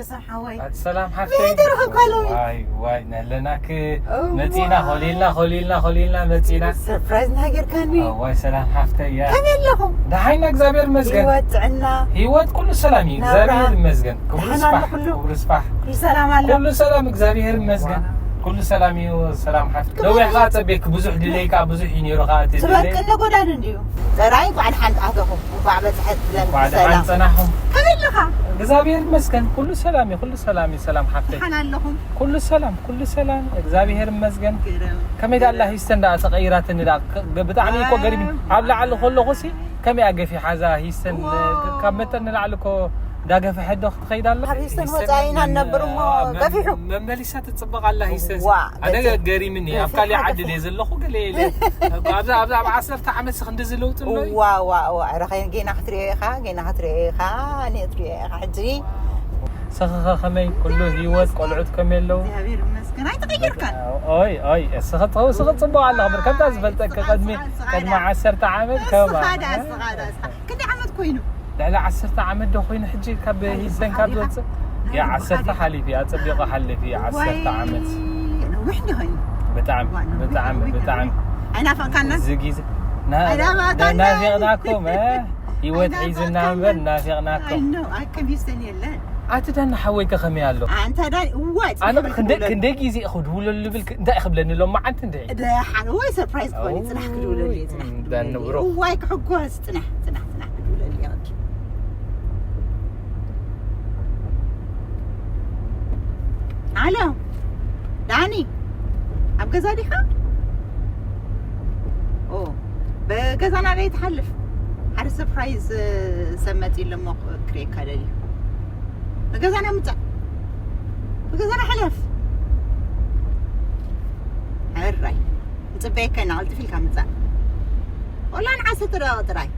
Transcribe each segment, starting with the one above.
ሰሓወይ ኣቲ ሰላም ሓፍተይ መይተረኸብካ ሎሚ? ዋይ ዋይ ነለናክ እዋ። መፂና ኮሊልና ኮሊልና ኮሊልና መፂና ሰርፕራይዝ ናገርካኒ ዋይ ሰላም ሓፍተይ ያ ከመይ ኣለኹም? ደሓይና እግዚኣብሔር ይመስገን ህይወት ጥዕና ህይወት ኩሉ ሰላም እዩ ናብራ። እግዚኣብሔር ይመስገን ክብሩ ደሓን ይስፋሕ ኣሎ ኩሉ? ክብሩ ይስፋሕ ኩሉ ሰላም ኣሎ ኩሉ ሰላም እግዚኣብሔር ይመስገን ኩሉ ሰላም እዩ ሰላም ሓፍተይ ነዊሕ ከዓ ፀቤክ ብዙሕ ድለይ ከዓ ብዙሕ እዩ ነይሩ ከዓ እቲ ድለይ ትበቅል ነጎዳን እንዲዩ ጥራይ እንኳዕ ደሓን ኣተኹም እንኳዕ በፅሐት ዘን እንኳዕ ደሓን ሰላም ፀናሕኹም ከመይ ኣለኻ? እግዚኣብሔር ይመስገን ኩሉ ሰላም እዩ ኩሉ ሰላም እዩ ሰላም ሓፍተይ ደሓን ኣለኹም ኩሉ ሰላም ኩሉ ሰላም እግዚኣብሔር ይመስገን ግርም ከመይ ዳላ ሂስተን ዳ ተቀይራትኒ ዳ ክ- ግ- ብጣዕሚ እኮ ገሪም ኣብ ላዕሊ ከለኹ ሲ ከመይ ኣገፊ ሓዛ ሂስተን ዋው። ክ- ካብ መጠን ንላዕሊ እኮ እንዳገፈሐ ዶ ክትኸይድ ኣላ ካብ ሂስተን ወፃኢ ኢና ንነብር እሞ ኣብ መ- ገፊሑ መመሊሳ ትፅበቕ ኣላ ሂስተን ዋ፣ ኣነ ገፊሑ። ገሪምኒ ኣብ ገፊሑ ካሊእ ሓዛ። ዓዲ ድየ ዘለኹ ገለ ኢለ ኣብዚ ኣብዚ ኣብ ዓሰርተ ዓመት ሲ ክንዲ ዝለውጥ ኣሎ እዩ ዋ ዋ ዋ ረኸ ጌና ክትሪኦ ኢኻ ጌና ክትሪኦ ኢኻ ኔ ክትሪኦ ኢኻ ሕጂ ስኽኸ ከመይ ኩሉ ህይወት ቆልዑት ከመይ ኣለዉ እግዚኣብሔር ይመስገን ኣይተቐየርካን ኦይ ኦይ እስኺ ጥው ስኺ ፅቡቅ ኣለኹ በር ከምታ ዝፈልጠኪ ቅድሚ ቅድሚ ዓሰርተ ዓመት ከማ እስኻ ዳ እስኻ ዳ እስኻ ክንደይ ዓመት ኮይኑ ልዕሊ ዓሰርተ ዓመት ዶ ኮይኑ ሕጂ ካብ ሂሰን ካብ ዝወፅእ ያ ዓሰርተ ሓሊፍ እዩ ኣፀቢቑ ሓልፍ እዩ ዓሰርተ ዓመት ነዊሕ እንዲ ኮይኑ ብጣዕሚ ብጣዕሚ ብጣዕሚ ኣይናፈቕካና እዚ ግዜ ና- ኣይናፈቕካና። ናፊቕናኩም እ? ህይወት ሒዝና እምበር ናፊቕናኩም ኣከም ሂሰን የለን ኣቲ ዳና ሓወይ ከ ከመይ ኣሎ ኣንተ ዳ እዋይ ኣነ ክንደ- ክንደይ ግዜ ክድውለሉ ብል እንታይ ክብለኒ ሎም መዓንቲ እንደ ደሓን ወይ ሰርፕራይዝ ክኾን እዩ ጽናሕ ክድውለሉ እየ ጽናሕ ዳን ንብሮ እዋይ ክሕጎስ ጽናሕ ጽናሕ ጽናሕ ክድውለሉ እየ ሕጂ ኣሎ ዳኒ ኣብ ገዛ ዲኻ ኦ ብገዛና በይ ትሓልፍ ሓደ ሰርፕራይዝ ሰብ መፂ ኣለሞ ክሬካ ደልዩ ብገዛና ምፃእ ብገዛና ሕለፍ ሕራይ ንፅበየካ ኢና ቅልጥፍ ኢልካ ምፃእ ወላ ንዓሰርተ ደቂቕ ጥራይ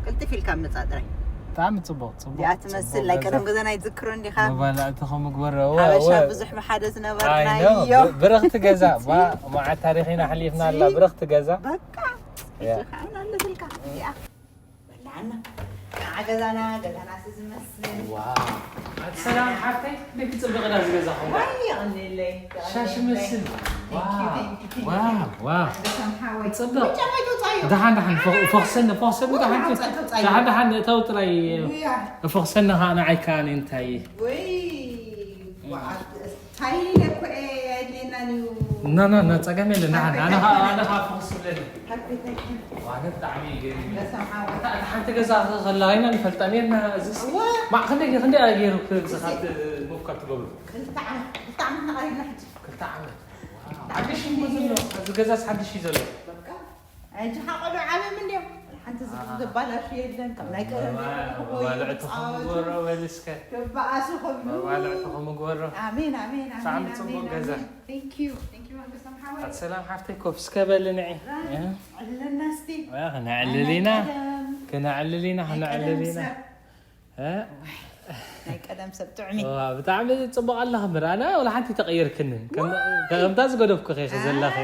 ቅልጥፍ ኢልካ ምፃእ ጥራይ ብጣዕሚ ፅቡቅ ፅቡቅ እዚኣ ትመስል ናይ ቀደም ገዛና ይትዝክሮ እንዲኻ መባላዕቲ ከምግበረ ሓበሻ ብዙሕ ብሓደ ዝነበርና እዮ ብረኽቲ ገዛ መዓት ታሪኽና ሓሊፍና ኣላ ብረኽቲ ገዛ በቃ ይስኻዕና ኣለትልካ እዚኣ በላዕና ንዓ ገዛና ገዛና ሲ ዝመስል ሰላም ሓፍተይ ደቂ ፅብቅ ዳ ዝገዛኹም ዋይ የቕንለይ ሻሽ መስል Thank you, thank you, thank you. ዋው ዋው ገሳም ሓወይ ፅብቅ ብጫ ማይ ተውፃዮ ደሓን ደሓን ፎ- ፎኽሰኒ ፎኽሰኒ ደሓን ተውፃዮ ተውፃዮ ደሓን ደሓን እታው ጥራይ ውያ ፎኽሰኒ ከዓ ንዓይ ከዓ እኔ እንታይ ወይ ታይ ለኮ የድልየናን እዩ ና ና ና ፀገም የለ ንሓን ኣነ ከዓ ኣነ ከዓ ፎኽስ ብለኒ ሃርቤታይ ዋነ ብጣዕሚ እዩ ገሪም ገሳም ሓወይ እታ እታ ሓንቲ ገዛ ከላ ኢና ንፈልጣ ኔርና እዚስ እወ ማ ክንደይ ክንደይ ገይሩ ክብዝኻት ሙፍካር ትገብሩ ክልተ ዓመት ክልተ ዓመት ነቐሪብና ሕጂ ክልተ ዓመት ሓድሽ እዩ ዘሎ እዚ ገዛስ ሓድሽ እዩ ዘሎ በቃ ሕጂ ሓቆዶ ዓብዮም እንዲዮም ሓንቲ ዝብል ዘባላሹ የለን ካብ ናይ ቀደም መባልዕቲ ከምግበሮ በልስከ ክበኣሱ ከብሉ መባልዕቲ ከምግበሮ ኣሜን ኣሜን ብጣዕሚ ፅቡቅ ገዛ Thank you, thank you ኣንገሳም ሓወይ ኣቲ ሰላም ሓፍተይ ኮፍ እስከ በሊ ንዒ ኣለና እስቲ ክነዕልል ኢና ክነዕልል ኢና ክነዕልል ኢና ናይ ቀደም ሰብ ጥዑሚ ብጣዕሚ ፅቡቅ ኣለኻ ምር ኣነ ወላ ሓንቲ ተቀየርክንን ከምታ ዝገደፍኩ ከይኸ ዘለኸ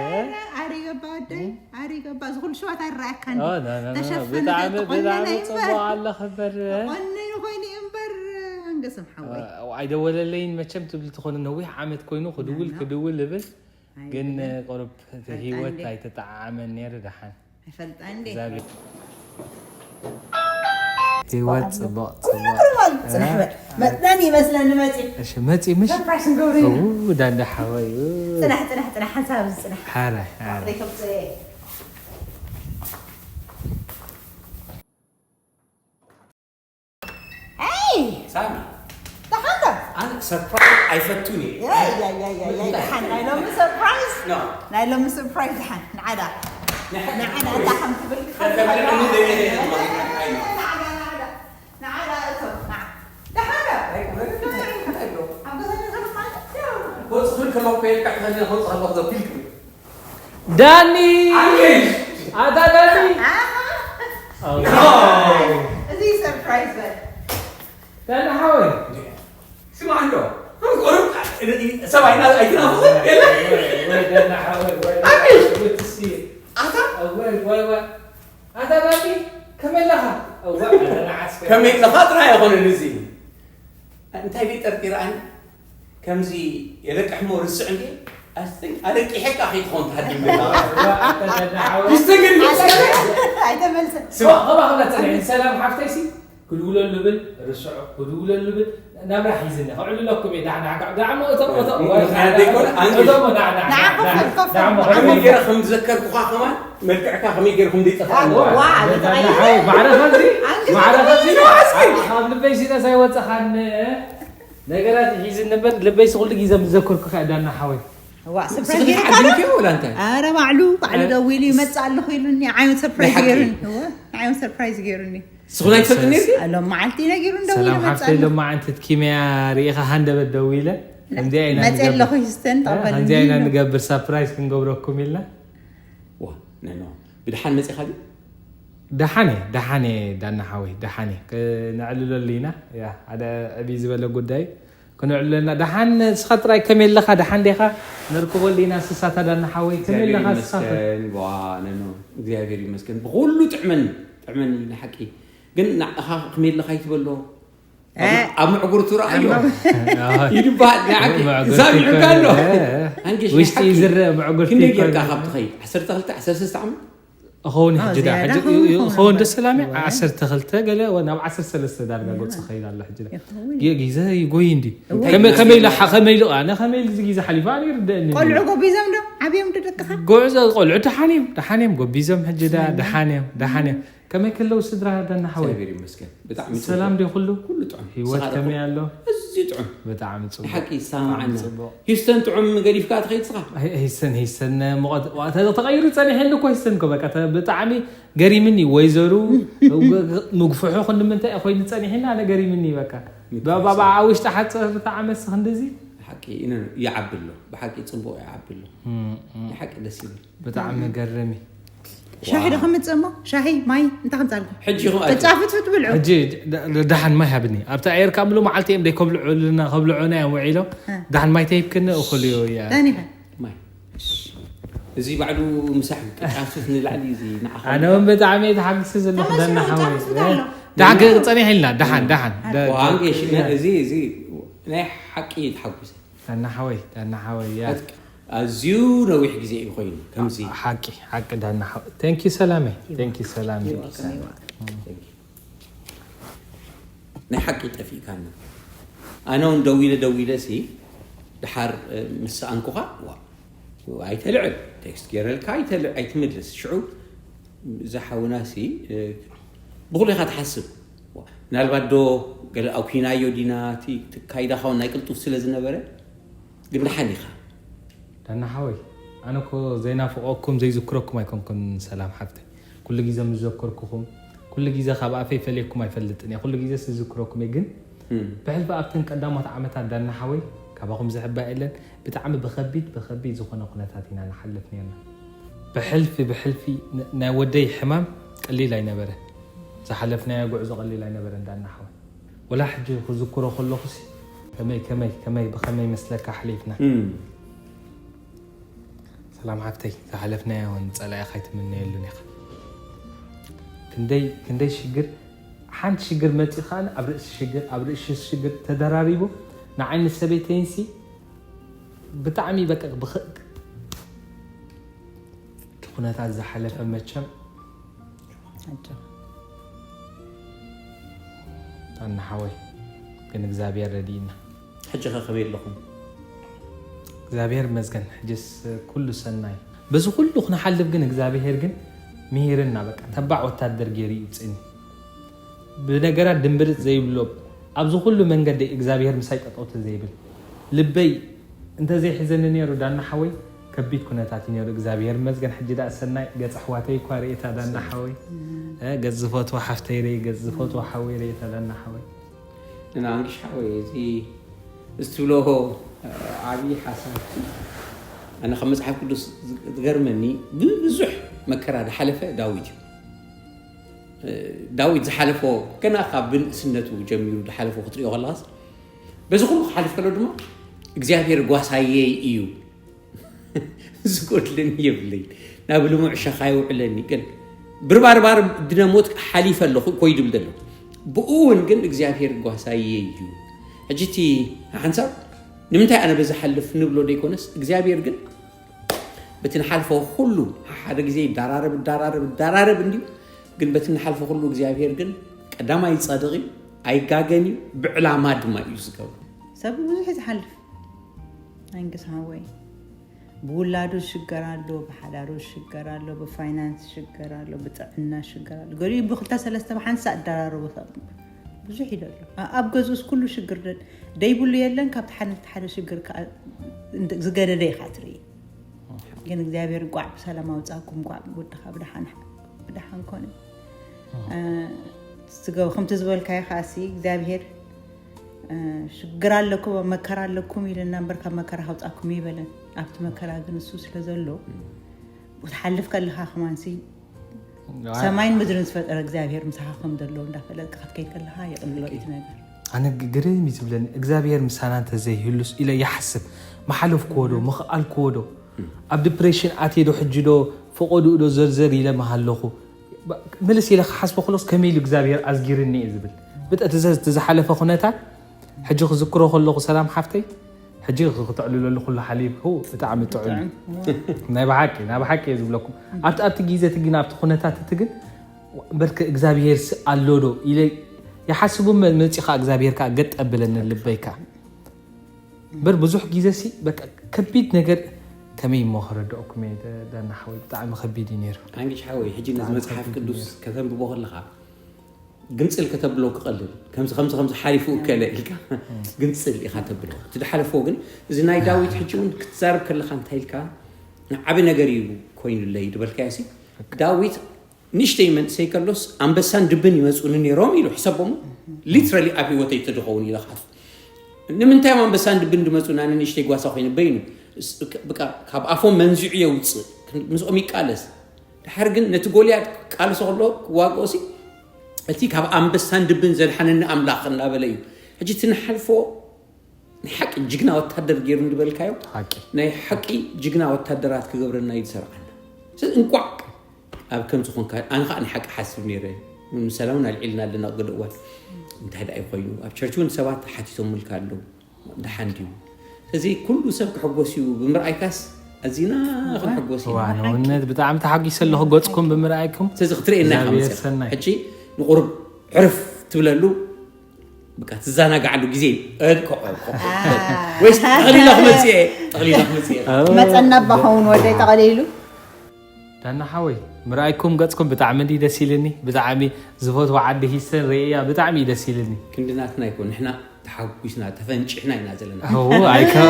ኣሪገባ ወደይ ኣሪገባ እዚ ኩሉ ሽዋት ኣይረኣካን ብጣዕሚ ብጣዕሚ ፅቡቅ ኣለኻ በር ቆንኑ ኮይኑ እዩ እምበር ኣንገስም ሓወይ ኣይደወለለይን መቸም ትብል ትኾነ ነዊሕ ዓመት ኮይኑ ክድውል ክድውል እብል ግን ቁሩብ ህይወት ኣይተጠዓዓመን ነይሩ ደሓን ይፈልጣ እንዴ ህይወት ፅቡቅ ፅቡቅ መፅናን ይመስለኒ መፂ እሺ መፂ ምሽ ሰርፕራይስ ንገብሩ ኢና ዳንዳ ሓወይ ፅናሕ ፅናሕ ፅናሕ ሓንሳብ እዚ ፅናሕ ሓረ ሬቶምፅእ ሳሚ ደሓንዶ ኣነ ሰርፕራይዝ ኣይፈቱን እየ ደሓን ናይ ሎሚ ሰርፕራይዝ ናይ ሎሚ ሰርፕራይዝ ደሓን ንዓዳ ንዓዳ እታ ከም ትብል ንዓዳ እቶም ደሓንዶ ኣብ ገዛ ነገር ማለት ዳኒ ኣታ ዳኒ እዚ ሰርፕራይዝ በል ዳኒ ሓወይ ስማዕ እንዶ ቁሩብ ሰብኣይና ኣይትናፍቕን የለ ኣታ ኣታ ዳኒ ከመይ ኣለኻ ከመይ ኣለኻ ጥራይ ኣይኮነን እዚ እንታይ ቤት ጠርጢራን ከምዚ የለቅሕሞ ርስዕ እንዴ? ኣስተኝ ኣለቂሐካ ከይትኾን ትሃድም ኣይተመልሰ ስማ ከባ ከብላ ፀኒሐ ሰላም ሓፍተይሲ ክድውለሉ ብል ርስዑ ክድውለሉ ብል ናብራ ሒዝኒ ከዕልለኩም እየ ዳዕዳዕ ዳዕሞ እቶም እቶም ምክንያት ዘይኮነ ኣንግሽ እቶም ዳዕዳዕ ንዓኹም ከፍ ዳዕሞ ከፍ ከመይ ገይረ ከም ዝዘከርኩኻ ከማን መልክዕካ ከመይ ገይረ ከም ዘይጠፍኣኒ ዋ ተቐይረ ማዕረ ከምዚ ኣንግሽ ማዕረ ከምዚ ኣንግሽ ካብ ልበይ ሲነ ሳይወፀኻኒ ነገራት ሒዝኒ በር ልበይ ስኩሉ ግዜ ምስ ዘከርኩኻ ዳና ሓወይ ዋ ስለ ሰርፕራይዝ ተዓዲምክዮ ወላ እንታይ ኣረ ባዕሉ ባዕሉ ደዊሉ ይመፅእ ኣለኹ ኢሉኒ ዓይኑ ሰርፕራይዝ ብሓቂ? ገይሩኒ እወ፣ ዓይኑ ሰርፕራይዝ ገይሩኒ ስኹን ኣይትፈልጥ ነርኪ ሎም መዓልቲ ነጊሩ ደዊሉ ሰላም መፅእ ሓፍተይ ኣለኹ ሎማዓንቲ ኪመያ ሪኢኻ ሃንደበት ደዊለ ከምዚኣ ኢና መፅእ ንገብር ኣለኹ ይስተን ከምዚኣ ኢና ተቐበልኒ ንገብር ሳፕራይዝ ክንገብረኩም ኢልና ዋ ነኖ ብድሓን መፂኻ ድዩ ደሓነ ደሓነ ዳና ሓወይ ደሓነ ክነዕልለሉ ኢና ያ ሓደ ዕብይ ዝበለ ጉዳይ ክንዕልለና ደሓን ንስኻ ጥራይ ከመይ ኣለኻ ደሓን ዴኻ ንርክበሉ ኢና ስሳታ ዳና ሓወይ ከመይ ኣለኻ ስኻ ይመስገን ዋ ነኖ እግዚኣብሔር ይመስገን ብኩሉ ጥዕመን ጥዕመን እዩ ንሓቂ ግን ንዓኻ ከመይ ኣለኻ ይትበሎ ኣብ መዕጉርቱ ረኣዮ ይድበሃል ንዓቂ ዛሚዑካ ኣሎ ኣንጌሽ ውሽጢ ንሓቂ ዝረአ መዕጉርቲ ክንደይ ይኮን። ጌርካ ካብ ትኸይድ ዓሰርተ ክልተ ዓሰርተ ሰለስተ ዓመት እኸውን ኣዎ፣ ሕጂ ዳ ዝያዳ ሕጂ ከውን ይኸውን እኸውን እምበር። ደስ ሰላሚ እወ። ዓሰርተ ክልተ ገለ ወ- ናብ ዓሰርተ ሰለስተ ዳርጋ እወ። ገጽ ኸይድ ኣሎ ሕጂ ዳ ይኸውን። ግ- ግዜ ይጎይ እንዲ እወ። ከመይ- ከመይ ኢሉ ሓ- ከመይ ኢሉ ኣነ ከመይ ኢሉ እዚ ግዜ ሓሊፉ ኣነ ይርደእኒ ቆልዑ ጎቢዞም ዶ ዓብዮም ዶ ደቅኻ ጎዕዞ ቆልዑ ደሓን እዮም ደሓን እዮም ጎቢዞም ሕጂ ዳ ደሓን እዮም ደሓን እዮም ከመይ ከለዉ ስድራ ዳና ሓወይ እግዚኣብሔር ይመስገን ብጣዕሚ ሰላም ዲ ኩሉ ኩሉ ጥዑም ህይወት ስኻ ከመይ ኣሎ እዚ ጥዑም ብጣዕሚ ጽቡቅ ሓቂ ይሰማማዓና ጽቡቅ ሂውስተን ጥዑም ገዲፍካ ትኸይድ ስኻ ሂሰን ሂሰን ሙቐት ዋ- ተ- ተቐይሩ ጸኒሐኒ እኮ ሂሰን እኮ በቃ ተ- ብጣዕሚ ገሪምኒ ወይዘሩ ምግፍሑ ክንዲ ምንታይ ኮይኑ ጸኒሕና ኣነ ገሪምኒ በቃ ባባ ውሽጢ ሓፀርቲ ዓመት ክንድዚ ሓቂ ይዓቢ ኣሎ ብሓቂ ፅቡቅ ይዓቢ ኣሎ ሓቂ ደስ ይብል ብጣዕሚ ገርም እዩ ሻሂ ዶ ከምፅእ እሞ ሻሂ ማይ እንታይ ከምፃልኩም ሕጂ ይኹን ተጫፍት ብልዑ ሕጂ ደ- ደ- ደሓን ማይ ሃብኒ ኣብቲ ኣየር ካብ ምሉ መዓልቲ እዮም ደይ ከብልዑልና ከብልዑና እዮም ውዒሎም እ። ደሓን ማይ ተሂብክኒ እኹል እዩ እያ ጠኒኸ ማይ እዚ ባዕሉ ምሳሕ ተጫፍት ንላዕሊ እዚ ንዓኻ ኣነ እውን ብጣዕሚ እየ ተሓጊሰ ዘለኹ ተመሲሉ ደና ሓወይ ጫፍት ኣሎ። ደሓን ጸኒሕ ኢልና ደሓን ደሓን ደ- ዋንጌሽ እዚ እዚ ናይ ሓቂ ተሓጉሰ ደና ሓወይ ደና ሓወይ ያ ኣዝዩ ነዊሕ ግዜ እዩ ኮይኑ ከምዚ ሓቂ ሓቂ ዳና ሓወይ thank you ሰላመይ thank you ሰላመይ ናይ ሓቂ ጠፊእካና ኣነ እውን ደዊለ ደዊለ ሲ ድሓር ምስ ሰኣንኩኻ ዋ ኣይተልዕል ቴክስት ገይረልካ ኣይተልዕ ኣይትምልስ ሽዑ እዛ ሓውና ሲ ብኹሉ ኢኻ ትሓስብ ዋ፣ ምናልባት ዶ ገለ ኣኩናዮ ዲና እቲ ትካይዳኻውን ናይ ቅልጡፍ ስለ ዝነበረ ግን ደሓን ኢኻ ዳና ሓወይ ኣነ እኮ ዘይናፍቆኩም ዘይዝክረኩም ኣይኮንኩን ሰላም ሓፍተይ ኩሉ ግዜ ምስ ዘከርኩኹም ኩሉ ግዜ ካብ ኣፈይ ፈለየኩም ኣይፈልጥን እየ ኩሉ ግዜ ዝዝክረኩም እየ ግን ብሕልፊ ኣብተን ቀዳሞት ዓመታት ዳና ሓወይ ካባኹም ዝሕባ የለን ብጣዕሚ ብኸቢድ ብኸቢድ ዝኾነ ኩነታት ኢና ንሓልፍ ነርና ብሕልፊ ብሕልፊ ን- ናይ ወደይ ሕማም ቀሊል ኣይነበረ ዝሓለፍናዮ ጉዕዞ ቀሊል ኣይነበረ ዳና ሓወይ ወላ ሕጂ ክዝክሮ ከለኹሲ ከመይ ከመይ ከመይ ብኸመይ መስለካ ኣሕሊፍና ሰላም ሓፍተይ ዝሓለፍናዮ ንፀላኢኻ ኣይትምነየሉን ኢኻ ክንደይ ክንደይ ሽግር ሓንቲ ሽግር መፂኡ ከዓ ኣብ ርእሲ ሽግር ኣብ ርእሲ ሽግር ተደራሪቡ ንዓይኒ ሰበይተይንሲ ብጣዕሚ በቃ ብኸ- እቲ ኩነታት ዝሓለፈ መቸም ኣነ ሓወይ ግን እግዚኣብሔር ረድእና ሕጂ ከ ከመይ ኣለኹም እግዚኣብሔር ይመስገን ሕጅስ ኩሉ ሰናይ በዚ ኩሉ ክንሓልፍ ግን እግዚኣብሔር ግን ምሂርና በቃ ተባዕ ወታደር ገይሩ ይውፅእኒ ብነገራት ድምብርፅ ዘይብሎ ኣብዚ ኩሉ መንገደይ እግዚኣብሔር ምሳይ ጠጠው ተዘይብል ልበይ እንተዘይሕዘኒ ነይሩ ዳና ሓወይ ከቢድ ኩነታት እዩ ነይሩ እግዚኣብሔር ይመስገን ሕጂ ዳ ሰናይ ገፅ ኣሕዋተይ እኳ ርእየታ ዳና ሓወይ እ፣ ገፅ ዝፈትዋ ሓፍተይ ርኢ ገፅ ዝፈትዋ ሓወይ ርእየታ ዳና ሓወይ እና ኣንግሽ ሓወይ እዚ እዚ ትብሎ ዓብዪ ሓሳብ ኣነ ካብ መፅሓፍ ቅዱስ ዝገርመኒ ብብዙሕ መከራ ዝሓለፈ ዳዊት እዩ ዳዊት ዝሓለፎ ገና ካብ ብንእስነቱ ጀሚሩ ዝሓለፎ ክትሪኦ ከለኻስ በዚ ኩሉ ክሓልፍ ከሎ ድማ እግዚኣብሔር ጓሳየይ እዩ ዝጎድለኒ የብለይ ናብ ልሙዕ ሸኻ ይውዕለኒ ግን ብርባርባር ድነሞት ሓሊፈ ኣለኹ ኮይ ድብል ዘሎ ብኡ እውን ግን እግዚኣብሔር ጓሳየይ እዩ ሕጂ እቲ ሓንሳብ ንምንታይ ኣነ በዚ ሓልፍ ንብሎ ዘይኮነስ እግዚኣብሔር ግን በቲ ንሓልፎ ኩሉ ሓደ ግዜ ይዳራረብ ይዳራረብ ይዳራረብ እንዲዩ። ግን በቲ ንሓልፎ ኩሉ እግዚኣብሔር ግን ቀዳማይ ጻድቕ እዩ፣ ኣይጋገን እዩ፣ ብዕላማ ድማ እዩ ዝገብሮ። ሰብ ብዙሕ እዩ ዝሓልፍ። ኣይንግስ ሓወይ፣ ብውላዱ ሽገር ኣሎ፣ ብሓዳሩ ሽገር ኣሎ፣ ብፋይናንስ ሽገር ኣሎ፣ ብጥዕና ሽገር ኣሎ። ገሊኡ ብክልተ ሰለስተ ብሓንሳ ኣደራረቡ ሰብ ብዙሕ እዩ ዘሎ። ኣ- ኣብ ገዝኡስ ኩሉ ሽግር ደ- ደይብሉ የለን። ካብቲ ሓደ ንቲ ሓደ ሽግር ከዓ እንድ- ዝገደደ ኢኻ ትርኢ። ግን እግዚኣብሔር እንቋዕ ብሰላም ኣውፃኩም፣ እንቋዕ ወድኻ ብደሓን ብደሓን ኮነ። እ፣ ስገ- ከምቲ ዝበልካዮ ከዓ ሲ እግዚኣብሔር እ፣ ሽግር ኣለኩም ኣብ መከራ ኣለኩም ኢለና እምበር ካብ መከራ ከውፃኩም ይበለን። ኣብቲ መከራ ግን እሱ ስለ ዘሎ ክትሓልፍ ከለካ ከማንሲ ሰማይን ምድርን ዝፈጠረ እግዚኣብሔር ምሳኻ ከም ዘለዎ እንዳፈለጥካ ክትከይድ ከለካ ይቕልሎ እዩ እቲ ነገር። ኣነ ግ- ግርም እዩ ዝብለኒ እግዚኣብሔር ምሳና እንተዘይህሉስ ኢለ ይሓስብ። መሓለፍክዎ ዶ ምኽኣልክዎ ዶ ኣብ ዲፕሬሽን ኣትየ ዶ ሕጂ ዶ ፈቐድኡ ዶ ዘርዘር ኢለ መሃለኹ። ባ- ምልስ ኢለ ክሓስቦ ከሎስ ከመይ ኢሉ እግዚኣብሔር ኣዝጊርኒ እየ ዝብል። ብጠ- እቲ ዘ- እቲ ዝሓለፈ ኩነታት ሕጂ ክዝክሮ ከለኹ ሰላም ሓፍተይ ሕጂ ክተዕልለሉ ኩሉ ሓሊፉ ብጣዕሚ ጥዑም ናይ ብሓቂ ናይ ብሓቂ እየ ዝብለኩም ኣብቲ ኣብቲ ግዜ እቲ ግን ኣብቲ ኩነታት እቲ ግን በልከ እግዚኣብሔር ስ ኣሎ ዶ ኢለ ይሓስቡ መ- መፂኻ እግዚኣብሔር ከዓ ገጥ ኣብለኒ ልበይ ከዓ እምበር ብዙሕ ግዜ ሲ በቃ ከቢድ ነገር ከመይ እሞ ክረድኦኩም እየ ደ- ደና ሓወይ ብጣዕሚ ከቢድ እዩ ነይሩ ኣንግሽ ሓወይ ሕጂ ነዚ መፅሓፍ ቅዱስ ከተንብቦ ከለኻ ግምፅል ከተብሎ ክቐልል ከምዚ ከምዚ ከምዚ ሓሊፉ ከለ ኢልካ ግምፅል ኢኻ ተብሎ እቲ ዝሓለፎ ግን እዚ ናይ ዳዊት ሕጂ እውን ክትዛረብ ከለኻ እንታይ ኢልካ ዓብ ነገር እዩ ኮይኑለይ ዝበልካዮ ሲ ዳዊት ንእሽተይ መንእሰይ ከሎስ ኣንበሳን ድብን ይመፁኒ ነይሮም ኢሉ ሕሰቦም ሊትራሊ ኣብ ህይወተይ ተድኸውን ኢለ ክሓፍ ንምንታይ ኣንበሳን ድብን ድመፁ ናነ ንእሽተይ ጓሳ ኮይነ በይኑ ካብ ኣፎም መንዚዑ የውፅእ ምስኦም ይቃለስ ድሓር ግን ነቲ ጎልያድ ቃልሶ ከሎ ክዋግኦ ሲ እቲ ካብ ኣንበሳን ድብን ዘድሓነኒ ኣምላኽ እናበለ እዩ ሕጂ እቲ ንሓልፎ ናይ ሓቂ ጅግና ወታደር ገይሩ ዝበልካዮ ናይ ሓቂ ጅግና ወታደራት ክገብረና እዩ ዝሰርዓና ስለዚ እንቋዕ ኣብ ከምዚ ኮንካ ኣነ ከዓ ናይ ሓቂ ሓስብ ነይረ ሰላምን ኣልዒልና ኣለና ገደ እዋን እንታይ ደኣ ኮይኑ ኣብ ቸርች እውን ሰባት ሓቲቶምልካ ኣለዉ ደሓን ድዩ እዚ ኩሉ ሰብ ክሕጎስ እዩ ብምርኣይካስ ኣዚና ክንሕጎስ ኢና ንውነት ብጣዕሚ ተሓጒሰ ኣለኹ ገፅኩም ብምርኣይኩም ስለዚ ክትርእየና ኢኻ እግዚኣብሔር መፅእ ሰናይ ሕጂ ንቁሩብ ዕርፍ ትብለሉ በቃ ትዘናጋዓሉ ግዜ እዩ። እድ ኮ- ኮ- ኮ- ወይስ ጠቕሊለ ክመፅእ እየ? ጠቕሊለ ክመፅእ እየ። መፀና ባኸውን ወደይ ጠቕሊሉ ዳና ሓወይ ምርኣይኩም ገፅኩም ብጣዕሚ እንዲ ደስ ኢልኒ ብጣዕሚ ዝፈትዋ ዓዲ ሂስተን ርእያ ብጣዕሚ እዩ ደስ ኢልኒ ክንዲ ናትና ይኮን ንሕና ተሓጒስና ተፈንጭሕና ኢና ዘለና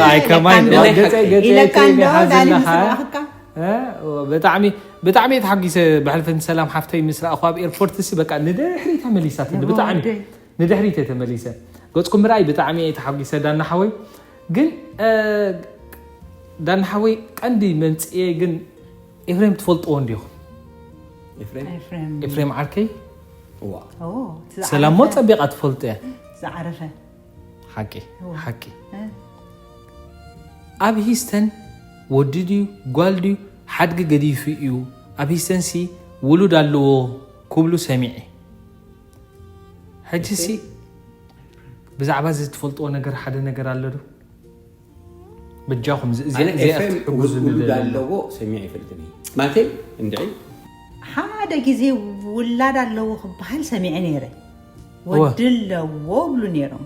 ኣይከማይ ገፀይ ገፀይ ኢለካ እንዶ ዳኒ ምስ ረኣኽካ ብጣዕሚ ብጣዕሚ እየ ተሓጒሰ ብሕልፍን ሰላም ሓፍተይ ምስ ረኣኹ ኣብ ኤርፖርት ሲ በቃ ንድሕሪት ተመሊሳትኒ ብጣዕሚ ንድሕሪት እየ ተመሊሰ ገፅኩም ምርኣይ ብጣዕሚ እየ ተሓጒሰ ዳና ሓወይ ግን ዳና ሓወይ ቀንዲ መምፅኤ ግን ኤፍሬም ትፈልጥዎ እንዲኹም ኤፍሬም ዓርከይ ሰላም ሞ ፀቢቓ ትፈልጡ እያ ዝዓረፈ ሓቂ ሓቂ ኣብ ሂስተን ወዲ ድዩ ጓል ድዩ ሓድጊ ገዲፉ እዩ ኣብ ሂስተንሲ ውሉድ ኣለዎ ክብሉ ሰሚዐ ሕጂ ሲ ብዛዕባ እዚ ትፈልጥዎ ነገር ሓደ ነገር ኣሎ ዶ በጃኹም እዚኣ ክትሕግዙኒ ውሉድ ኣለዎ ሰሚዐ ይፈልጥኒ ማለተይ እንድዒ ሓደ ግዜ ውላድ ኣለዎ ክበሃል ሰሚዐ ነይረ ወዲ ኣለዎ ብሉ ነይሮም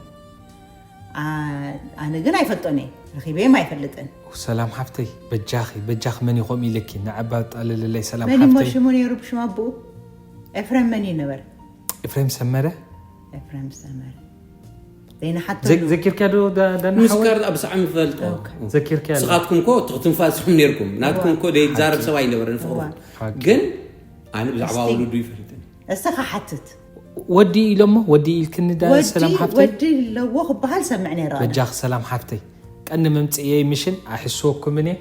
ኣነ ግን ኣይፈልጦን እየ ረኺበዮም ኣይፈልጥን ሰላም ሓፍተይ በጃኺ በጃኺ መን ይኾም ኢለኪ ንዓባ ጣልልለይ ሰላም መን ይሞ ሓፍተይ ሽሙ ነይሩ ብሽም ኣቦኡ ኤፍሬም መን እዩ ነበር ኤፍሬም ሰመረ ኤፍሬም ሰመረ ዘይንሓተሉ ዘ- ዘኪርካ ዶ ዳ- ዳና ምስ ሓወይ? ጋር ኣብ ሰዓም ይፈልጦ ዘኪርካ ዶ? ንስኻትኩም እኮ ትኽትንፋስኩም ነርኩም ናትኩም እኮ ዘይዛረብ ሰብ ኣይነበረን ፍቕሩ እዋ። ግን ኣነ ብዛዕባ እስቲ- ወለዱ ይፈልጥን እስኻ ሓትት ወዲ ኢሎሞ ወዲ ኢልክኒ ዳ ወዲ ሰላም ሓፍተይ ወዲ ኣለዎ ክበሃል ሰምዕ ነይረ ኣነ። በጃኺ ሰላም ሓፍተይ ቀንዲ መምፅእየይ ምሽን ኣሕስወኩምን እየ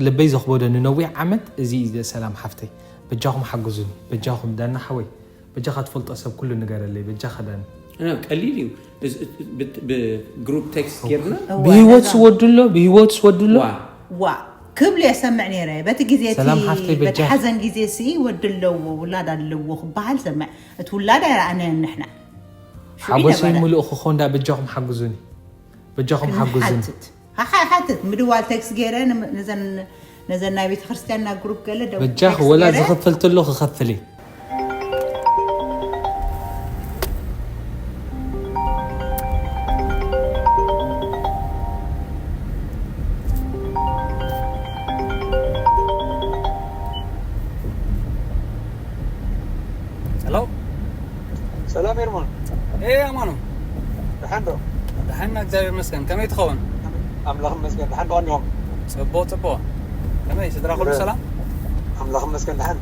ልበይ ዘኽበዶ ንነዊሕ ዓመት እዚ እዩ ሰላም ሓፍተይ በጃኹም ሓግዙኒ በጃኹም ዳና ሓወይ በጃኻ ትፈልጦ ሰብ ኩሉ ንገረለይ በጃኻ ዳኒ። ቀሊል እዩ። ብግሩፕ ቴክስት ጌርና። ብህይወት ስወዱ ኣሎ ብህይወት ስወዱ ኣሎ። ዋ ክብል እየ ሰምዕ ነይረ። በቲ ግዜ እቲ ሰላም ሓፍተይ በቲ በጃ። ሓዘን ግዜ ሲ ወዲ ኣለዎ ውላድ ኣለዎ ክበሃል ሰምዕ። እቲ ውላድ ኣይረኣናዮን ንሕና። ሽዑ ሓጎሰይ ይነበረ። ምሉእ ክኾን ዳ በጃኹም ሓግዙኒ። በጃኹም ሓግዙን። ሓትት ሓሓትት ምድዋል ቴክስ ገይረ፣ ነዘን ነዘን ናይ ቤተ ክርስቲያን ና ግሩፕ ገለ ደው በጃኽ ቴክስት ወላ ገይረ። ዝኽፍል ትሎ ክኸፍል እዩ። ሰላም። ሰላም ኤርሞን። ኤ ኣማኑ። ደሓን ዶ? ደሓና እግዚኣብሔር ይመስገን። ከመይ ትኸውን? ኣምላኽ ይመስገን። ደሓን ዶ ቀኒኹም? ጽቡቕ፣ ጽቡቕ። ከመይ ስድራ ኩሉ ይረ- ሰላም? ኣምላኽ ይመስገን ደሓን።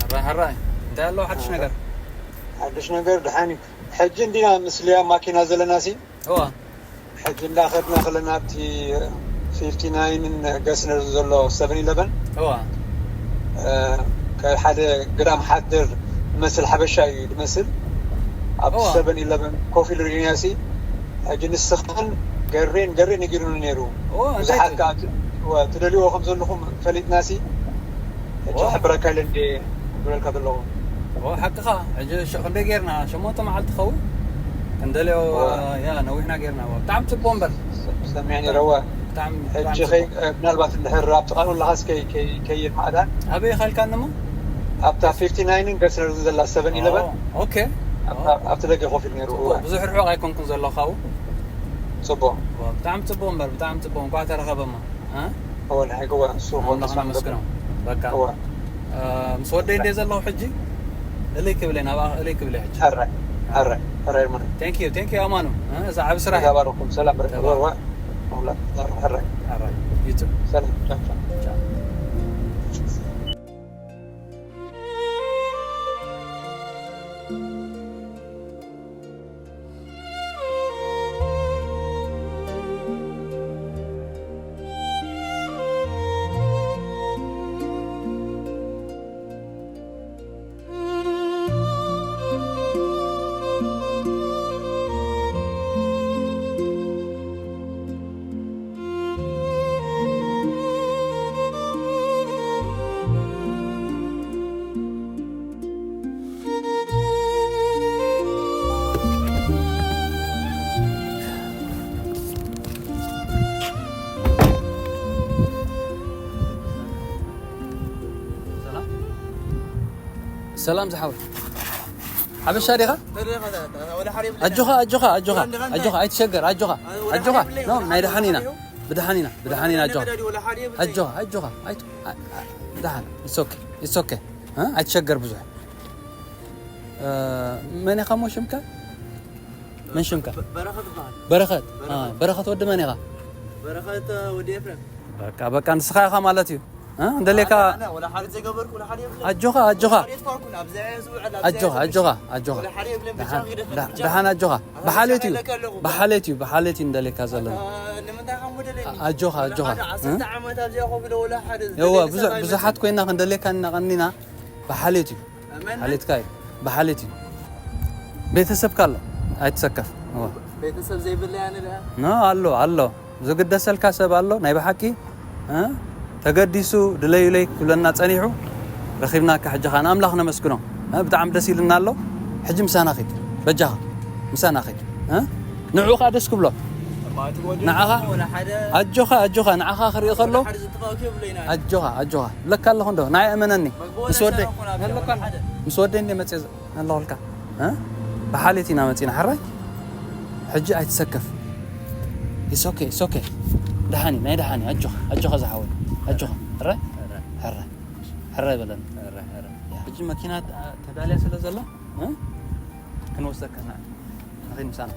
ሕራይ፣ ሕራይ። እንታይ ኣሎ ሓድሽ ኣህ። ነገር? ሓድሽ ነገር ደሓን እዩ። ሕጂ እንዲና ምስ ሊያ ማኪና ዘለና ሲ? እዋ። ሕጂ እንዳኸድና ከለና ኣብቲ ፊፍቲ ናይንን ገስነር ዘሎ ሰቨን ኢለቨን እዋ። እ፣ ከ-፣ ሓደ ግዳም ሓደር ዝመስል ሓበሻ እዩ ዝመስል። ኣብቲ እዋ። ሰቨን ኢለቨን ኮፍ ኢሉ ርኢናዮ ሲ፣ ሕጂ ንስኻን ገሬን፣ ገሬ ነጊሩኒ ነይሩ። እዋ፣ እንታይ ብዙሓት ትብል? ከኣ ት-፣ እዋ፣ ትደልይዎ ከም ዘለኹም ፈሊጥና ሲ፣ ሕጂ እዋ። ክሕብረካ ኢለ እንዴ ክብለልካ ዘለኹ። እዋ፣ ሓቅኻ። ሕጂ ሸ-፣ ክንደይ ጌርና? ሸሞንተ መዓልቲ ኸውን? ክንደልዮ፣ እዋ። ያ፣ ነዊሕና ጌርና። እዋ፣ ብጣዕሚ ጽቡቕ እምበር። ሰ-፣ ሰሚዐ ነይረ፣ እዋ። ብጣዕሚ፣ ብጣዕሚ ሕጂ ጽቡቕ። ኸይ-፣ እ፣ ምናልባት እንድሕር ኣብ ጥቓ ከለኻስ ከይ-፣ ከይ-፣ ከይድ ማዕዳ? ኣበይ ኸልካኒ እሞ? ኣብታ ፊፍቲ ናይንን ገስነርን ዘላ ሰቨን ኢለቨን። ኦ፣ ኦኬ። ኣብታ፣ ኦ። ኣብቲ ደገ ኮፍ ኢሉ ነይሩ፣ ጽቡቕ። እዋ። ብዙሕ ርሑቕ ኣይኮንኩን ዘለኹ ካብኡ። ጽቡቕ። እዋ፣ ብጣዕሚ ጽቡቕ እምበር፣ ብጣዕሚ ጽቡቕ። እንኳዕ ተረኸበ እሞ። እ? እወ፣ ንዓይ ክወ፣ እሱ ክወ ኣምላኽ ተስፋ ነመስግኖ። ንገብር። በቃ። እወ። እ፣ ምስ ወደይ እንደ ዘለኹ ሕጂ እልይ ክብል እየ፣ ናብኣ እልይ ክብል እየ ሕጂ። ሕራይ፣ ሕራይ፣ ሕራይ እርሙነ። Thank you፣ thank you ኣማኑ። እ፣ እዛ ዓቢ ስራሕ እያ። ተባረኹም፣ ሰላም በረከት። ተባረክ። ወርዋ፣ ኣምላኽ፣ ሕራይ። ሕራይ፣ you too። ሰላም፣ ቻው፣ ቻው። ቻው። ሰላም። ሰላም ዝሓወይ። ሓበሻ ዲኻ? ኣጆኻ፣ ኣጆኻ፣ ኣጆኻ፣ ኣጆኻ፣ ኣይትሸገር፣ ኣጆኻ፣ ኣጆኻ። ኖ፣ ናይ ደሓን ኢና። ብደሓን ኢና፣ ብደሓን ኢና፣ ኣጆኻ። ኣጆኻ፣ ኣጆኻ፣ ኣይት-፣ ኣ-፣ ኣ-፣ ደሓን። It's okay፣ it's okay። እ? ኣይትሸገር ብዙሕ። እ፣ መን ኢኻ እሞ ሽምካ? መን ሽምካ? በ-፣ በረኸት ይበሃል። በረኸት። በረኸት። አ፣ በረኸት ወዲ መን ኢኻ? በረኸት ወዲ ኤፍሬም። በቃ፣ በቃ፣ ንስኻ ኢኻ ማለት እዩ። እ? እንደሌካ ኣነ፣ ኣነ፣ ወላ ሓደ ዘይገበርኩ፣ ወላ ሓደ የብለይ። ኣጆኻ፣ ኣጆኻ። ወላ ሓደ የጥፋእኩን፣ ኣብዚኣ እየ ዝውዕል፣ ኣብዚኣ እየ ኣጆኻ፣ ዝምሽ። ኣጆኻ፣ ኣጆኻ። ወላ ሓደ የብለይ፣ ብቻ ደሓን፣ ኺደፈ፣ ደሓን፣ ብቻ። ደሓን፣ ኣጆኻ። ኣታ ብሓልዮት እዩ። እንታይ ኢለካ ኣለኹ? ብሓልዮት እዩ፣ ብሓልዮት እዩ እንደሌካ ዘለኒ። ኣታ ንምንታይ ኢኻ ሞደለኒ? ኣጆኻ፣ ኣጆኻ። ኣታ ዓሰርተ እ? ዓመት ኣብዚኣ ኮፍ ኢለ ወላ ሓደ እ? እወ፣ ዝደለየ ብዙሕ-፣ ሰብ ብዙሓት ኣይኮነን። ኮይና ክንደሌካ እናቐኒና ብሓልዮት እዩ። መን? ሓልዮትካ እዩ። ብሓልዮት እዩ። ቤተሰብካ ኣሎ። ኣይትሰከፍ። እወ። ቤተሰብ ዘይብለይ ኣነ ደኣ? ኖ፣ ኣሎ፣ ኣሎ። ዝግደሰልካ ሰብ ኣሎ፣ ናይ ብሓቂ፣ እ? ተገዲሱ ድለዩለይ ክብለና ጸኒሑ፣ ረኺብናካ ሕጂ ኸኣ ንኣምላኽ ነመስግኖ። እ? ብጣዕሚ ደስ ኢልና ኣሎ። ሕጂ ምሳና ኺድ፣ በጃኻ፣ ምሳና ኺድ። እ? ንዕኡ ኸኣ ደስ ክብሎ። ንዓኻ፣ ኣጆኻ፣ ኣጆኻ፣ ንዓኻ ክርኢ ከሎ፣ ኣጆኻ፣ ኣጆኻ። ብለካ ኣለኹ እንዶ፣ ንዓይ እመነኒ። ምስ ወደይ፣ ምስ ወደይ እንደ መጽእ ኣለኹልካ። እ? ብሓልዮት ኢና መጺና፣ ሕራይ? ሕጂ ኣይትሰከፍ። It's okay፣ it's okay። ደሓን እዩ፣ ናይ ደሓን እዩ። ኣጆኻ፣ ኣጆኻ ዝሓወይ። ኣጆኻ። ሕራይ? ሕራይ። ሕራይ በለኒ። ሕራይ፣ ሕራይ። ሕጂ መኪና ተዳልያ ስለ ዘላ፣ እ? ክንወስደካ ኢና። ንኺድ ምሳና።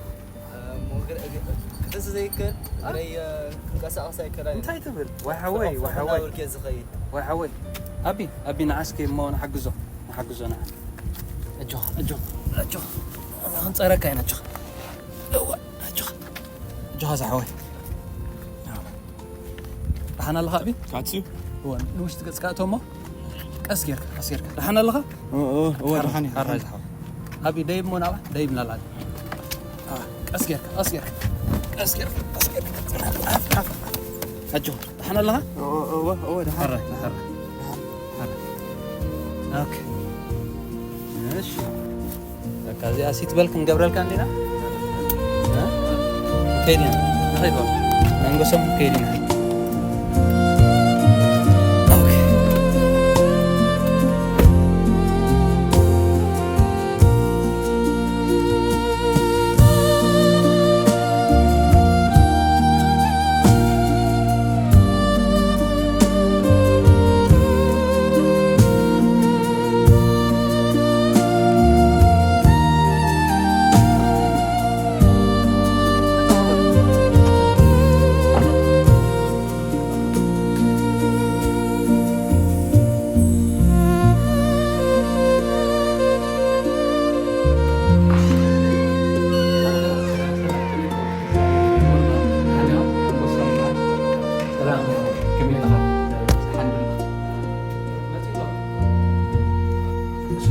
እሞ እግረ-፣ እግ-፣ ክጥንስ ዘይክእል፣ እግረይ፣ እ፣ ክንቀሳቐስ ኣይክእላን። እንታይ ትብል? ዋይ ሓወይ፣ ዋይ ሓወይ። እናበልኩ እየ ዝኸይድ። ዋይ ሓወይ። ኣቢ፣ ኣቢ ንዓስኪ እሞ ንሓግዞ። ንሓግዞ ንዓ። ኣጆኻ፣ ኣጆኻ፣ ኣጆኻ። ክንጸረካ ኢና፣ ኣጆኻ። እዋ፣ ኣጆኻ። ኣጆኻ ዝሓወይ። ደሓን ኣለኻ ኣቢ? ካትዩ? እወ፣ ንውሽጢ ገጽካ እቶ እሞ ቀስ ጌርካ፣ ቀስ ጌርካ። ደሓን ኣለኻ? ኦ፣ ኦ፣ እወ፣ ሓራ-፣ ደሓን እየ፣ ሓራ ደሓን። ዝሓወይ። ኣቢ ደይብ እሞ ናብኣ፣ ደይብ ናላ። አ፣ ቀስ ጌርካ፣ ቀስ ጌርካ። ቀስ ጌርካ፣ ቀስ ጌርካ። ኣፍ፣ ኣፍ፣ ኣፍ። ኣጆ፣ ደሓን ኣለኻ? ኦ፣ ኦ፣ እወ፣ እወ፣ ደሓን። ሓራ፣ ሓራ። ሓራ። ኦኬ። እሺ። በቃ እዚኣ ሲት በልት ክንገብረልካ እንዲና? እ? ከይድ ኢና። ኸይድ በል። መንገሶም ከይድ ኢና።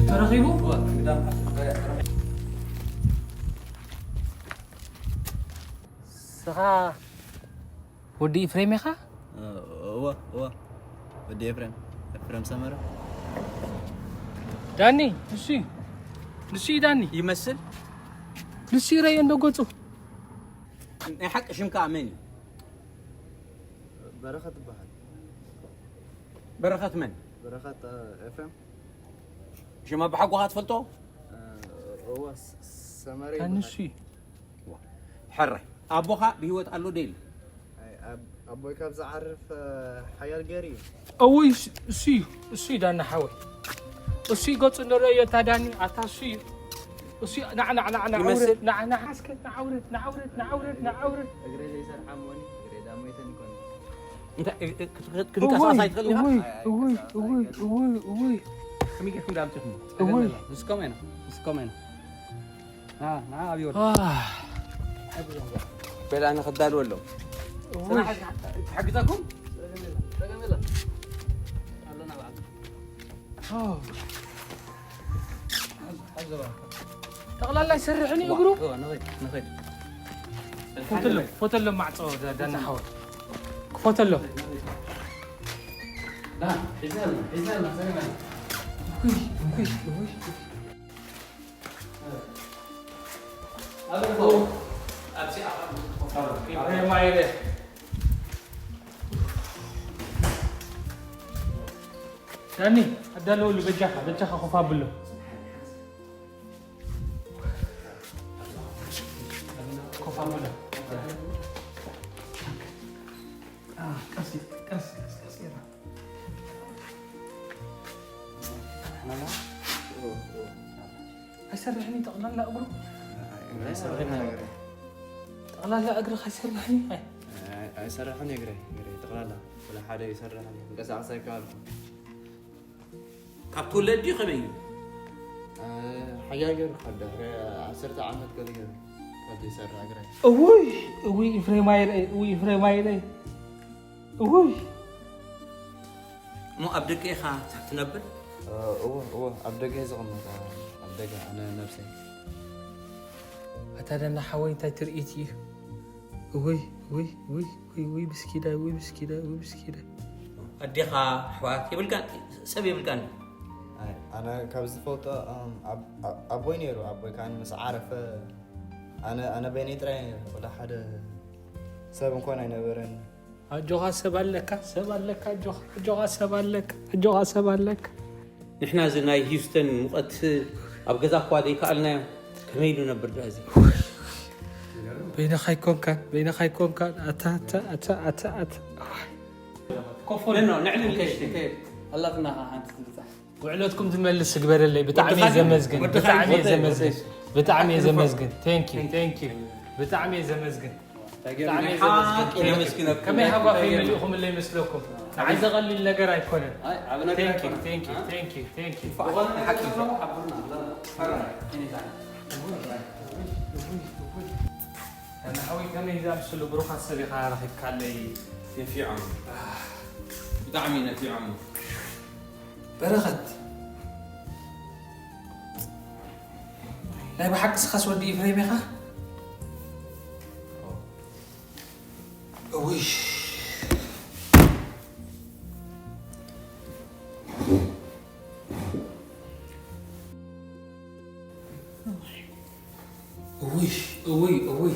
ተረኺቡ። ንስኻ ወዲ ኤፍሬም ኢኻ? እወ፣ እወ። ወዲ ኤፍሬም፣ ኤፍሬም ሰመረ። ዳኒ፣ ንሱ እዩ። ንሱ እዩ ዳኒ። ይመስል። ንሱ እዩ፣ ረእዮ እንዶ ገጹ። ናይ ሓቂ ሽምካ መን እዩ? በረኸት ይበሃል። በረኸት መን? በረኸት፣ እ፣ ኤፍሬም። ሽም ኣቦሓጎኻ ትፈልጦ? እ፣ እወ፣ ስ-፣ ሰመረ ዳኒ ይበሃል። ንሱ እዩ። ሕራይ፣ ኣቦኻ ብህይወት ኣሎ ዶ የለን? ኣይ፣ ኣብ-፣ ኣቦይ ካብ ዝዓርፍ፣ እ፣ ሓያል ገይሩ እዩ። እውይ፣ እሱ፣ እሱ እዩ፣ እሱ እዩ ዳኒ ሓወይ። እሱ እዩ ገጹ ንርእዮ፣ እታ ዳኒ፣ ኣታ እሱ እዩ። እሱ እዩ፣ ናዕ፣ ናዕ፣ ናዕ፣ ናዕ፣ ይመስል። ኣውርድ፣ ናዕ፣ ናዕ፣ እስከ፣ ናዕ፣ ኣውርድ፣ ናዕ፣ ኣውርድ፣ ናዕ፣ ኣውርድ፣ ናዕ፣ ኣውርድ። እግረይ ዘይሰርሓ እሞኒ፣ እግረይ ዳሞ ኣይተንኮን። እንታይ፣ እ፣ እ፣ ክት-፣ ክት-፣ ክትንቀሳቐስ እውይ፣ ኣይትኽእልን ኢኻ? እውይ፣ እውይ፣ እውይ፣ እውይ፣ እውይ። ከመይ ጌርኩም ደኣ ኣምጺኹሞ? እውይ። ንስኩም ኢና፣ ንስኩም ኢና። ና፣ ና፣ ኣብ ይወርድ። ኣህ። በል፣ ኣነ ክዳሉ ኣለኹ። እውይ። ጽናሕ፣ ትሕግዘኩም? ጸገም የለን። ኣሎና በዓል። ኦ። ጠቕላላ ኣይሰርሕን እዩ እግሩ? እዋ፣ ንኸይድ፣ ንኸይድ። ክፈተሎም፣ ክፈተሎም ማዕጾ ዳ-፣ ዳና ሓወይ። ክፈተሎም። ና፣ ሒዝና፣ ሒዝና፣ ጸገም የለን። ውይ፣ ውይ፣ ውይ። ዳኒ፣ ኣዳለወሉ በጃኻ፣ በጃኻ ኮፍ ኣብሎ። ኮፍ ኣብሎ። ቀስ፣ ቀስ፣ ቀስ፣ ቀስ ጌርና። ኣይሰርሕን እዩ ጠቕላላ እግሩ። ኣይሰርሕን እዩ እግሪ። ጠቕላላ እግሪ ከይሰርሕን እዩ። ኣይ። ኣይ-፣ ኣይሰርሕን እዩ እግሪ፣ እግሪ ጠቕላላ። ወላ ሓደ ኣይሰርሕን እዩ። ክንቀሳቐስ ኣይከኣልኩን። ካብ ትውለድ ድዩ ከመይ እዩ? እ፣ ሓያል ገይሩ ካብ ድሕሪ ዓሰርተ ዓመት ገለ ገይሩ ካብ ዘይሰርሕ እግሪ። እውይ፣ እውይ፣ ኢፍሬም ኣይረይ፣ እውይ፣ ኢፍሬም ኣይረይ። እውይ። እሞ ኣብ ደገ ኢኻ ትነብር? እ፣ እወ፣ እወ፣ ኣብ ደገ እየ ዝቕመጥ፣ ኣብ ደገ፣ ኣነ ነብሰይ። ኣታ ደና ሓወይ፣ እንታይ ትርኢት እዩ? እውይ፣ እውይ፣ እውይ፣ እውይ፣ እውይ፣ ብስኪዳይ፣ እውይ፣ ብስኪዳይ፣ እውይ፣ ብስኪዳይ። ኣዴኻ፣ ኣሕዋት የብልካን፣ ሰብ የብልካን? ኣይ፣ ኣነ ካብ ዝፈልጦ፣ እም፣ ኣብ-፣ ኣብ-፣ ኣቦይ ነይሩ፣ ኣቦይ ካን ምስ ዓረፈ፣ ኣነ፣ ኣነ በይነይ ጥራይ ነይረ፣ ወላ ሓደ ሰብ እንኳን ኣይነበረን። ኣጆኻ ሰብ ኣለካ፣ ሰብ ኣለካ፣ ኣጆኻ፣ ኣጆኻ ሰብ ኣለካ፣ ኣጆኻ ሰብ ኣለካ። ንሕና እዚ ናይ ሂውስተን ሙቐት ኣብ ገዛ እኳ ዘይከኣልናዮ፣ ከመይ ኢሉ ነብር ደኣ እዚ? በይንኻ ኣይኮንካን፣ በይንኻ ኣይኮንካን። ኣታ፣ ኣታ፣ ኣታ፣ ኣታ፣ ኣታ። ኮፎ ኖ፣ ኖ፣ ንዕሊ ንከይድ፣ ንከይድ። ኣላትና ሓንቲ ትምጻእ። ውዕለትኩም ዝመልስ ይግበረለይ። ብጣዕሚ ወድኻ እየ ዘመስግን፣ ወድኻ ብጣዕሚ እየ ወደይ፣ ዘመስግን፣ ወደይ። ብጣዕሚ እየ ኣትርፎ። ዘመስግን። Thank you፣ Thank you። Thank you። ብጣዕሚ እየ ዘመስግን። ብጣዕሚ እየ ዘመስግን። ሓቂ ነመስግነኩም። ከመይ ሃጓፍ ይመልእኹምለይ ይመስለኩም? ንዓይ ዘቐልል ነገር ኣይኮነን። ኣይ፣ ዓቢ ነገር Thank you፣ ኣይኮነን። Thank you፣ አ? Thank you፣ Thank you። ዝኾነ ነገር ሓቂ። ተሎ ሓብሩና፣ ኣሎ። ፈራይ፣ እኔ ዛና። እውይ፣ እውይ፣ እውይ። ኣነ ሓወይ ከመይ ዝኣምስሉ ብሩኻት ሰብ ኢኻ ረኺብካለይ። ነፊዖም። ብጣዕሚ ነፊዖም። በረኸት። ናይ ብሓቂ ስኻስ ወዲ ኤፍሬም ኢኻ? እውይ። እውይ፣ እውይ፣ እውይ።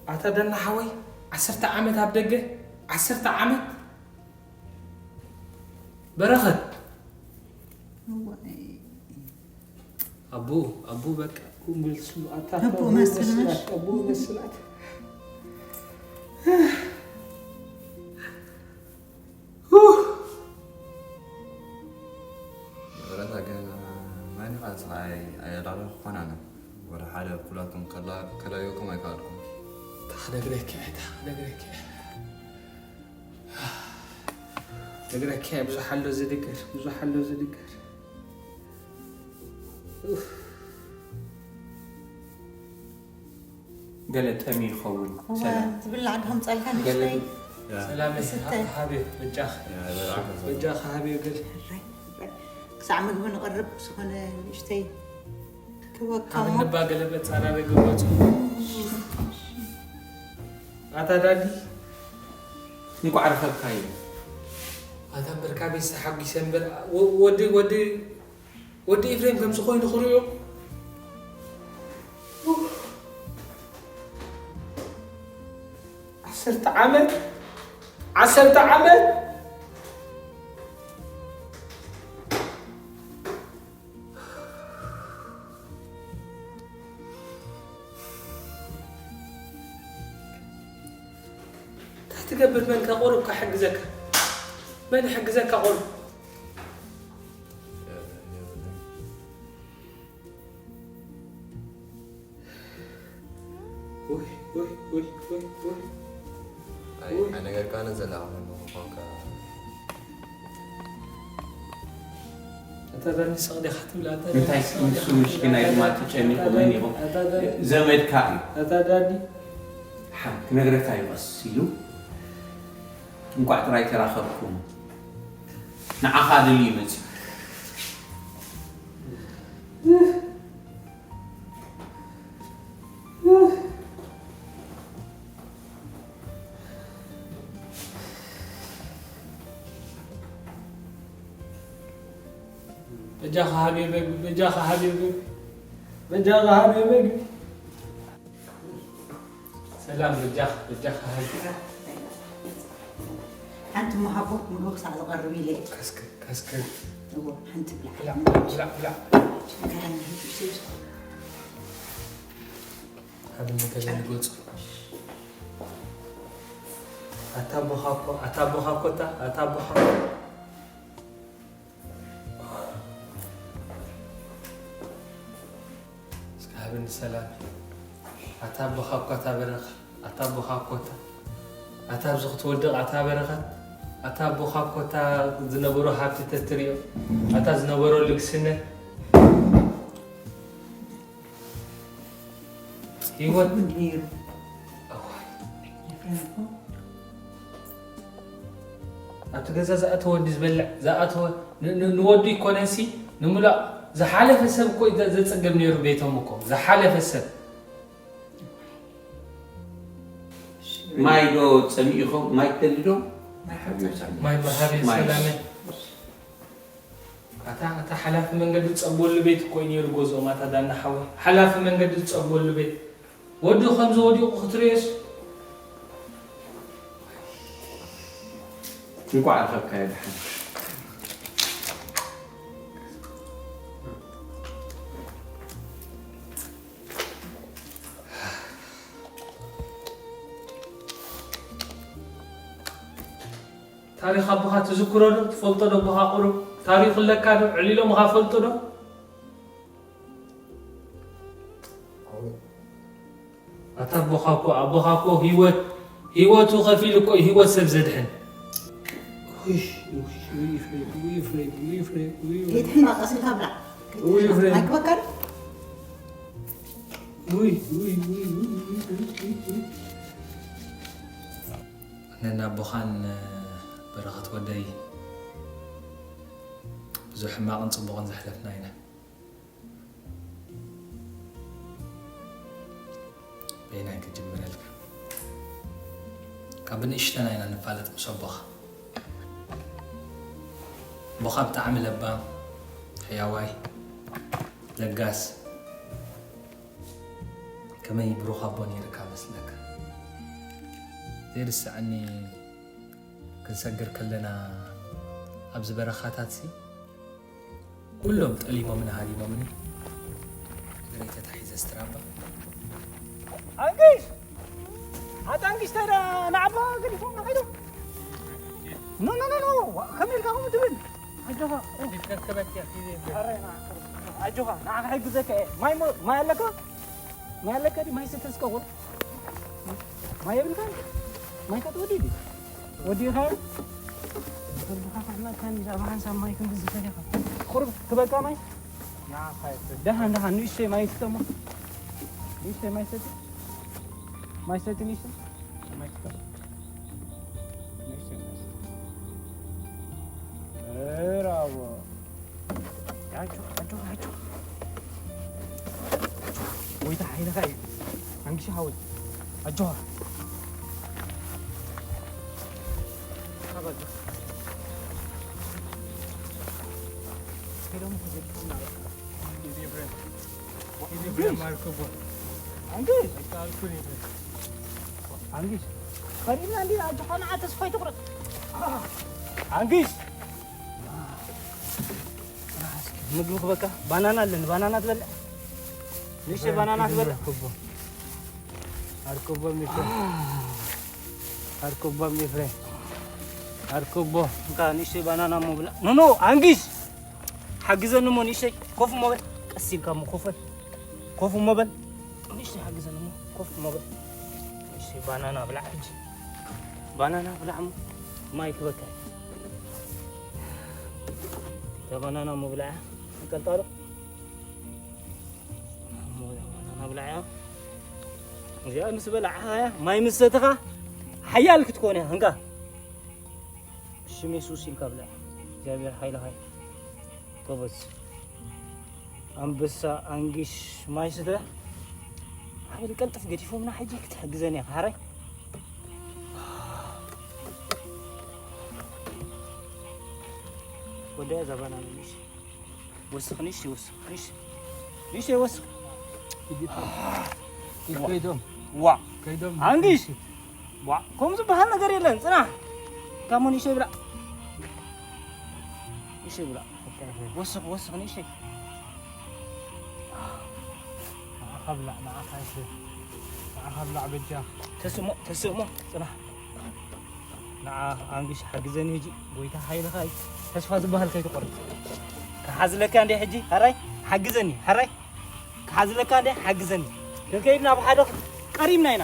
ኣታ ዳና ሓወይ፣ ዓሰርተ ዓመት ኣብ ደገ፣ ዓሰርተ ዓመት። በረኸት። ኣቡ ኣቡ በቃ። ኣቡ መስላት፣ ኣቡ መስላት። ንብረታ ግን ማን ይቃልጽ? ኣይ ኣየላለ ክኾና ነው። ወደ ሓደ ኩላቶም ከላ ከላዮኩም ኣይከኣልኩም። ታኽነግረኪ ኣይ ታኽነግረኪ ነግረኪ ብዙሕ ኣሎ ዝድገር ብዙሕ ኣሎ ዝድገር። ገለ ጠሚ ይኸውን። ትብላዕ ዶ ከምፀልካ ንሽተይ ሰላም ስተ ሃብዮ በጃኽ በጃኽ ሃብዮ ገለ ክሳዕ ምግቢ ንቕርብ ዝኾነ ንሽተይ ክበካ ካብ እንባ ገለ መፃራረጊ ገፁ ኣታ ዳዲ እንቋዕ ረኸብካዮ። ኣታ እምበር ካበይ ዝተሓጒሰ እምበር ወዲ ወዲ ወዲ ኤፍሬም ከምዚ ኮይኑ ክሪኦ ዓሰርተ ዓመት ዓሰርተ ዓመት እንታይ ትገብር መን ከቁርብ ከሕግዘካ መን ይሕግዘካ ቁርብ ነገር ቃነ ዘላ ምኳንካ እታ ዳኒ ስቕ ዲኻ ትብል ኣታ ዳኒ እንታይ ስቕ ዲኻ ንሱ ትብል፣ ምስኪናይ ኣታ ድማ ዳኒ፣ ተጨኒቑ ኣታ መን ዳኒ፣ ይኹን ኣታ ዳኒ፣ ዘመድካ እዩ ኣታ ዳኒ ሓ ክነግረካ እዩ ቀስ ኢሉ እንቋዕ ጥራይ ተራኸብኩም ንዓኻ ደልዩ መፅዩ በጃኻ ሃብየ መግቢ በጃኻ ሃብየ መግቢ በጃኻ ሃብየ መግቢ ሰላም በጃኻ በጃኻ ሃብየ ሓንቲ መሃቦ ምግቢ ክሳዕ ዝቐርብ ኢለ እየ። ከስክር ከስክር እዎ ሓንቲ ብላዕ። ብላዕ ብላዕ ብላዕ ሽገራኒ ሕጂ ሽሽ። ኣብ ንገለ ንገጹ ኣታ ኣቦኻ እኮ ኣታ ኣቦኻ እኮ እታ ኣታ ኣቦኻ እኮ እስከ ሃብኒ ሰላም ኣታ ኣቦኻ እኮ እታ በረኻ ኣታ ኣቦኻ እኮ እታ ኣታ ኣብዚ ክትወድቕ ኣታ በረኸት ኣታ ኣቦኻ እኮ እታ ዝነበሮ ሃብቲ ተትሪኦ ኣታ ዝነበሮ ልግስነት ህይወት እውን ነይሩ። እዋይ። ኣብቲ ገዛ ዝኣተወ ወዲ ዝበልዕ ዝኣተወ ን- ን- ንወዱ ይኮነሲ ንምሉእ ዝሓለፈ ሰብ እኮ እዩ ዘ- ዘጸግብ ነይሩ ቤቶም እኮ ዝሓለፈ ሰብ ማይ ዶ ጸሚእኹም? ማይ ትደሊ ዶ? ሓቢርካ። ማይ መሃቢ ማይ። ሰላመ ኣታ ኣታ ሓላፊ መንገዲ ዝጸበሉ ቤት እኮ እዩ ነይሩ ገዝኦም ኣታ ዳና ሓወይ ሓላፊ መንገዲ ዝጸበሉ ቤት ወዲ ከምዚ ወዲቑ ክትርእዮስ እንኳዕ ረኸብካዮ ድሓን። ታሪኽ ኣቦኻ ትዝክሮ ዶ ትፈልጦ ዶ ኣቦኻ ቁሩብ ታሪኹ ኣለካ ዶ ዕሊሎምኻ ፈልጡ ዶ ኣታ ኣቦኻ እኮ ኣቦኻ እኮ ህይወት ህይወቱ ከፊሉ እኮ እዩ ህይወት ሰብ ዘድሕን የድሕን ቀሲልካ ብላዕ ኣይግበካን ነና ኣቦኻን በረኸት ወደይ ብዙሕ ሕማቕን ፅቡቕን ዘሕለፍና ኢና በየናይ ክጅምረልካ ካብ ብንእሽተና ኢና ንፋለጥ ምስ ኣቦኻ ኣቦኻ ብጣዕሚ ለባም ሕያዋይ ለጋስ ከመይ ብሩኽ ኣቦ ነይርካ መስለካ ዘይርስዓኒ ክንሰግር ከለና ኣብዚ በረኻታትሲ ኩሎም ጠሊሞምን ሃዲሞምኒ እግረይ ተታሒዘ ስትራባ ኣንግሽ ኣታ ኣንግሽ ተዳ ንዓባ ገዲፎም ንኸይዱ ኖ ኖ ኖ ኖ ከመይ ኢልካ ከምኡ ትብል ኣጆኻ ኣረ ኣጆኻ ንዓኻ ሕግዘካ እየ ማይ ሞ- ማይ ኣለካ ማይ ኣለካ ድዩ ማይ ስተስከ ቁር ማይ የብልካ ማይ ከተወዲ ድዩ ወዲኻ ከብድኻ ካሕመልካኒ ብዛዕባ ሓንሳብ ማይ ክንዲ ዝፈለኻ ቁርብ ክበቃ ማይ ደሃን ደሃን ንእሽተይ ማይ ስተሞ ንእሽተይ ማይ ሰቲ ማይ ሰቲ ንእሽተይ ማይ ስተሞ ንእሽተይ ማይ ሰቲ ብራቮ ኣጆኻ ኣጆኻ ኣጆኻ ጎይታ ሓይልኻ እዩ ኣንግሽ ሓወይ ኣጆኻ ኣንግሽ ከሪብና እንዲ ኣጆኻ ንዓ ተስፋ ይትቑረጥ ኣንግሽ ምግቢ ክበካ ባናና ኣለኒ ባናና ትበልዕ ንእሽተይ ባናና ትበልዕ ኣርኩቦ ኣርኩቦ ሚፍረ ኣርኩቦ ሚፍረ ኣርኩቦ እንካ ንእሽተይ ባናና እሞ ብላ ኖኖ ኣንጊሽ ሓግዘኒ እሞ ንእሽተይ ኮፍ እሞ በል ቀስ ኢልካ እሞ ኮፍ በል ኮፍ እሞ በል ንእሽተይ ሓግዘኒ እሞ ኮፍ እሞ በል ንእሽተይ ባናና ብላዕ ሕጂ ባናና ብላዕ እሞ ማይ ክበካ እታ ባናና እሞ ብላዕ ቀልጣሎ እሞ ባናና ብላዕ እዚኣ ምስ በላዕኻያ ማይ ምስ ሰተኻ ሓያል ክትኮን እያ እንካ ሽም የሱስ ኢልካ ብላዕ እግዚኣብሔር ሓይልኻ እዩ ጎበዝ ኣንበሳ ኣንጊሽ ማይ ስተ ሓበል ቀልጥፍ ገዲፎምና ሕጂ ክትሕግዘን እያ ሓራይ ወደ ዘበና ንሽ ወስኽ ንሽ ወስኽ ንሽ ንሽ ወስኽ ከይዶም ዋ ከይዶም ኣንጊሽ ዋ ከምኡ ዝበሃል ነገር የለን ፅናሕ ካሞ ንሽ ብላ ንሽ ብላ ወስኽ ወስኽ ንሽ ንዓኻ ብላዕ ንዓኻ ይስብ ንዓኻ ብላዕ በጃ ተስእሞ ተስእሞ ፅናሕ ንዓ ኣንግሽ ሓግዘኒ ሕጂ ጎይታ ሓይልኻ እዩ ተስፋ ዝበሃል ከይትቆርፅ ክሓዝለካ እንደ ሕጂ ሓራይ ሓግዘኒ ሓራይ ክሓዝለካ እንደ ሓግዘኒ ክንከይድ ናብ ሓደ ቀሪብና ኢና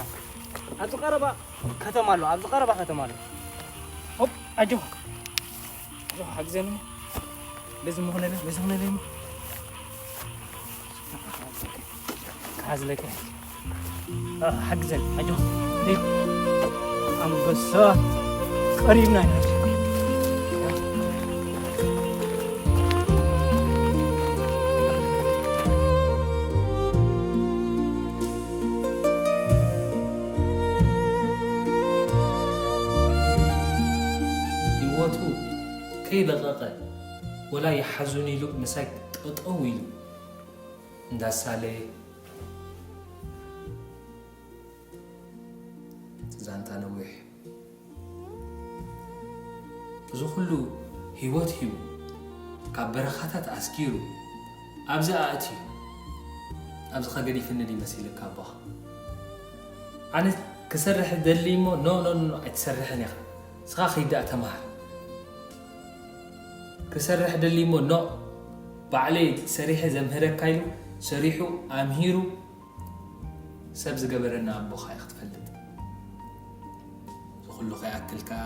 ኣብዚ ቀረባ ከተማ ኣሎ ኣብዚ ቀረባ ከተማ ኣሎ ሆፕ ኣጆኻ ኣጆኻ ሓግዘኒ በዚ መኾነለ በዚ መኾነለ ክሓዝለካ ሓግዘን ኣጆ ኣንበሳ ቀሪብና ኢና ህይወቱ ከይለቐቐ ወላ ይሓዙን ኢሉ ምሳይ ጠጠው ኢሉ እንዳሳለየ እቲ ዛንታ ነዊሕ እዩ። እዚ ኩሉ ህይወት ሂቡ ካብ በረኻታት ኣስጊሩ ኣብዚ ኣእትዩ ኣብዚ ኸገዲፍኒ ድዩ መሲልካ ኣቦኻ? ኣነ ክሰርሕ ደሊ እሞ ኖ ኖ ኖ ኣይትሰርሕን ኢኻ። ንስኻ ኸይድ ደኣ ተምሃር። ክሰርሕ ደሊ እሞ ኖ ባዕለይ ሰሪሐ ዘምህረካ ኢሉ ሰሪሑ ኣምሂሩ ሰብ ዝገበረና ኣቦኻ ኢኻ ትፈልጥ። እዚ ኩሉ ከይኣክል ከኣ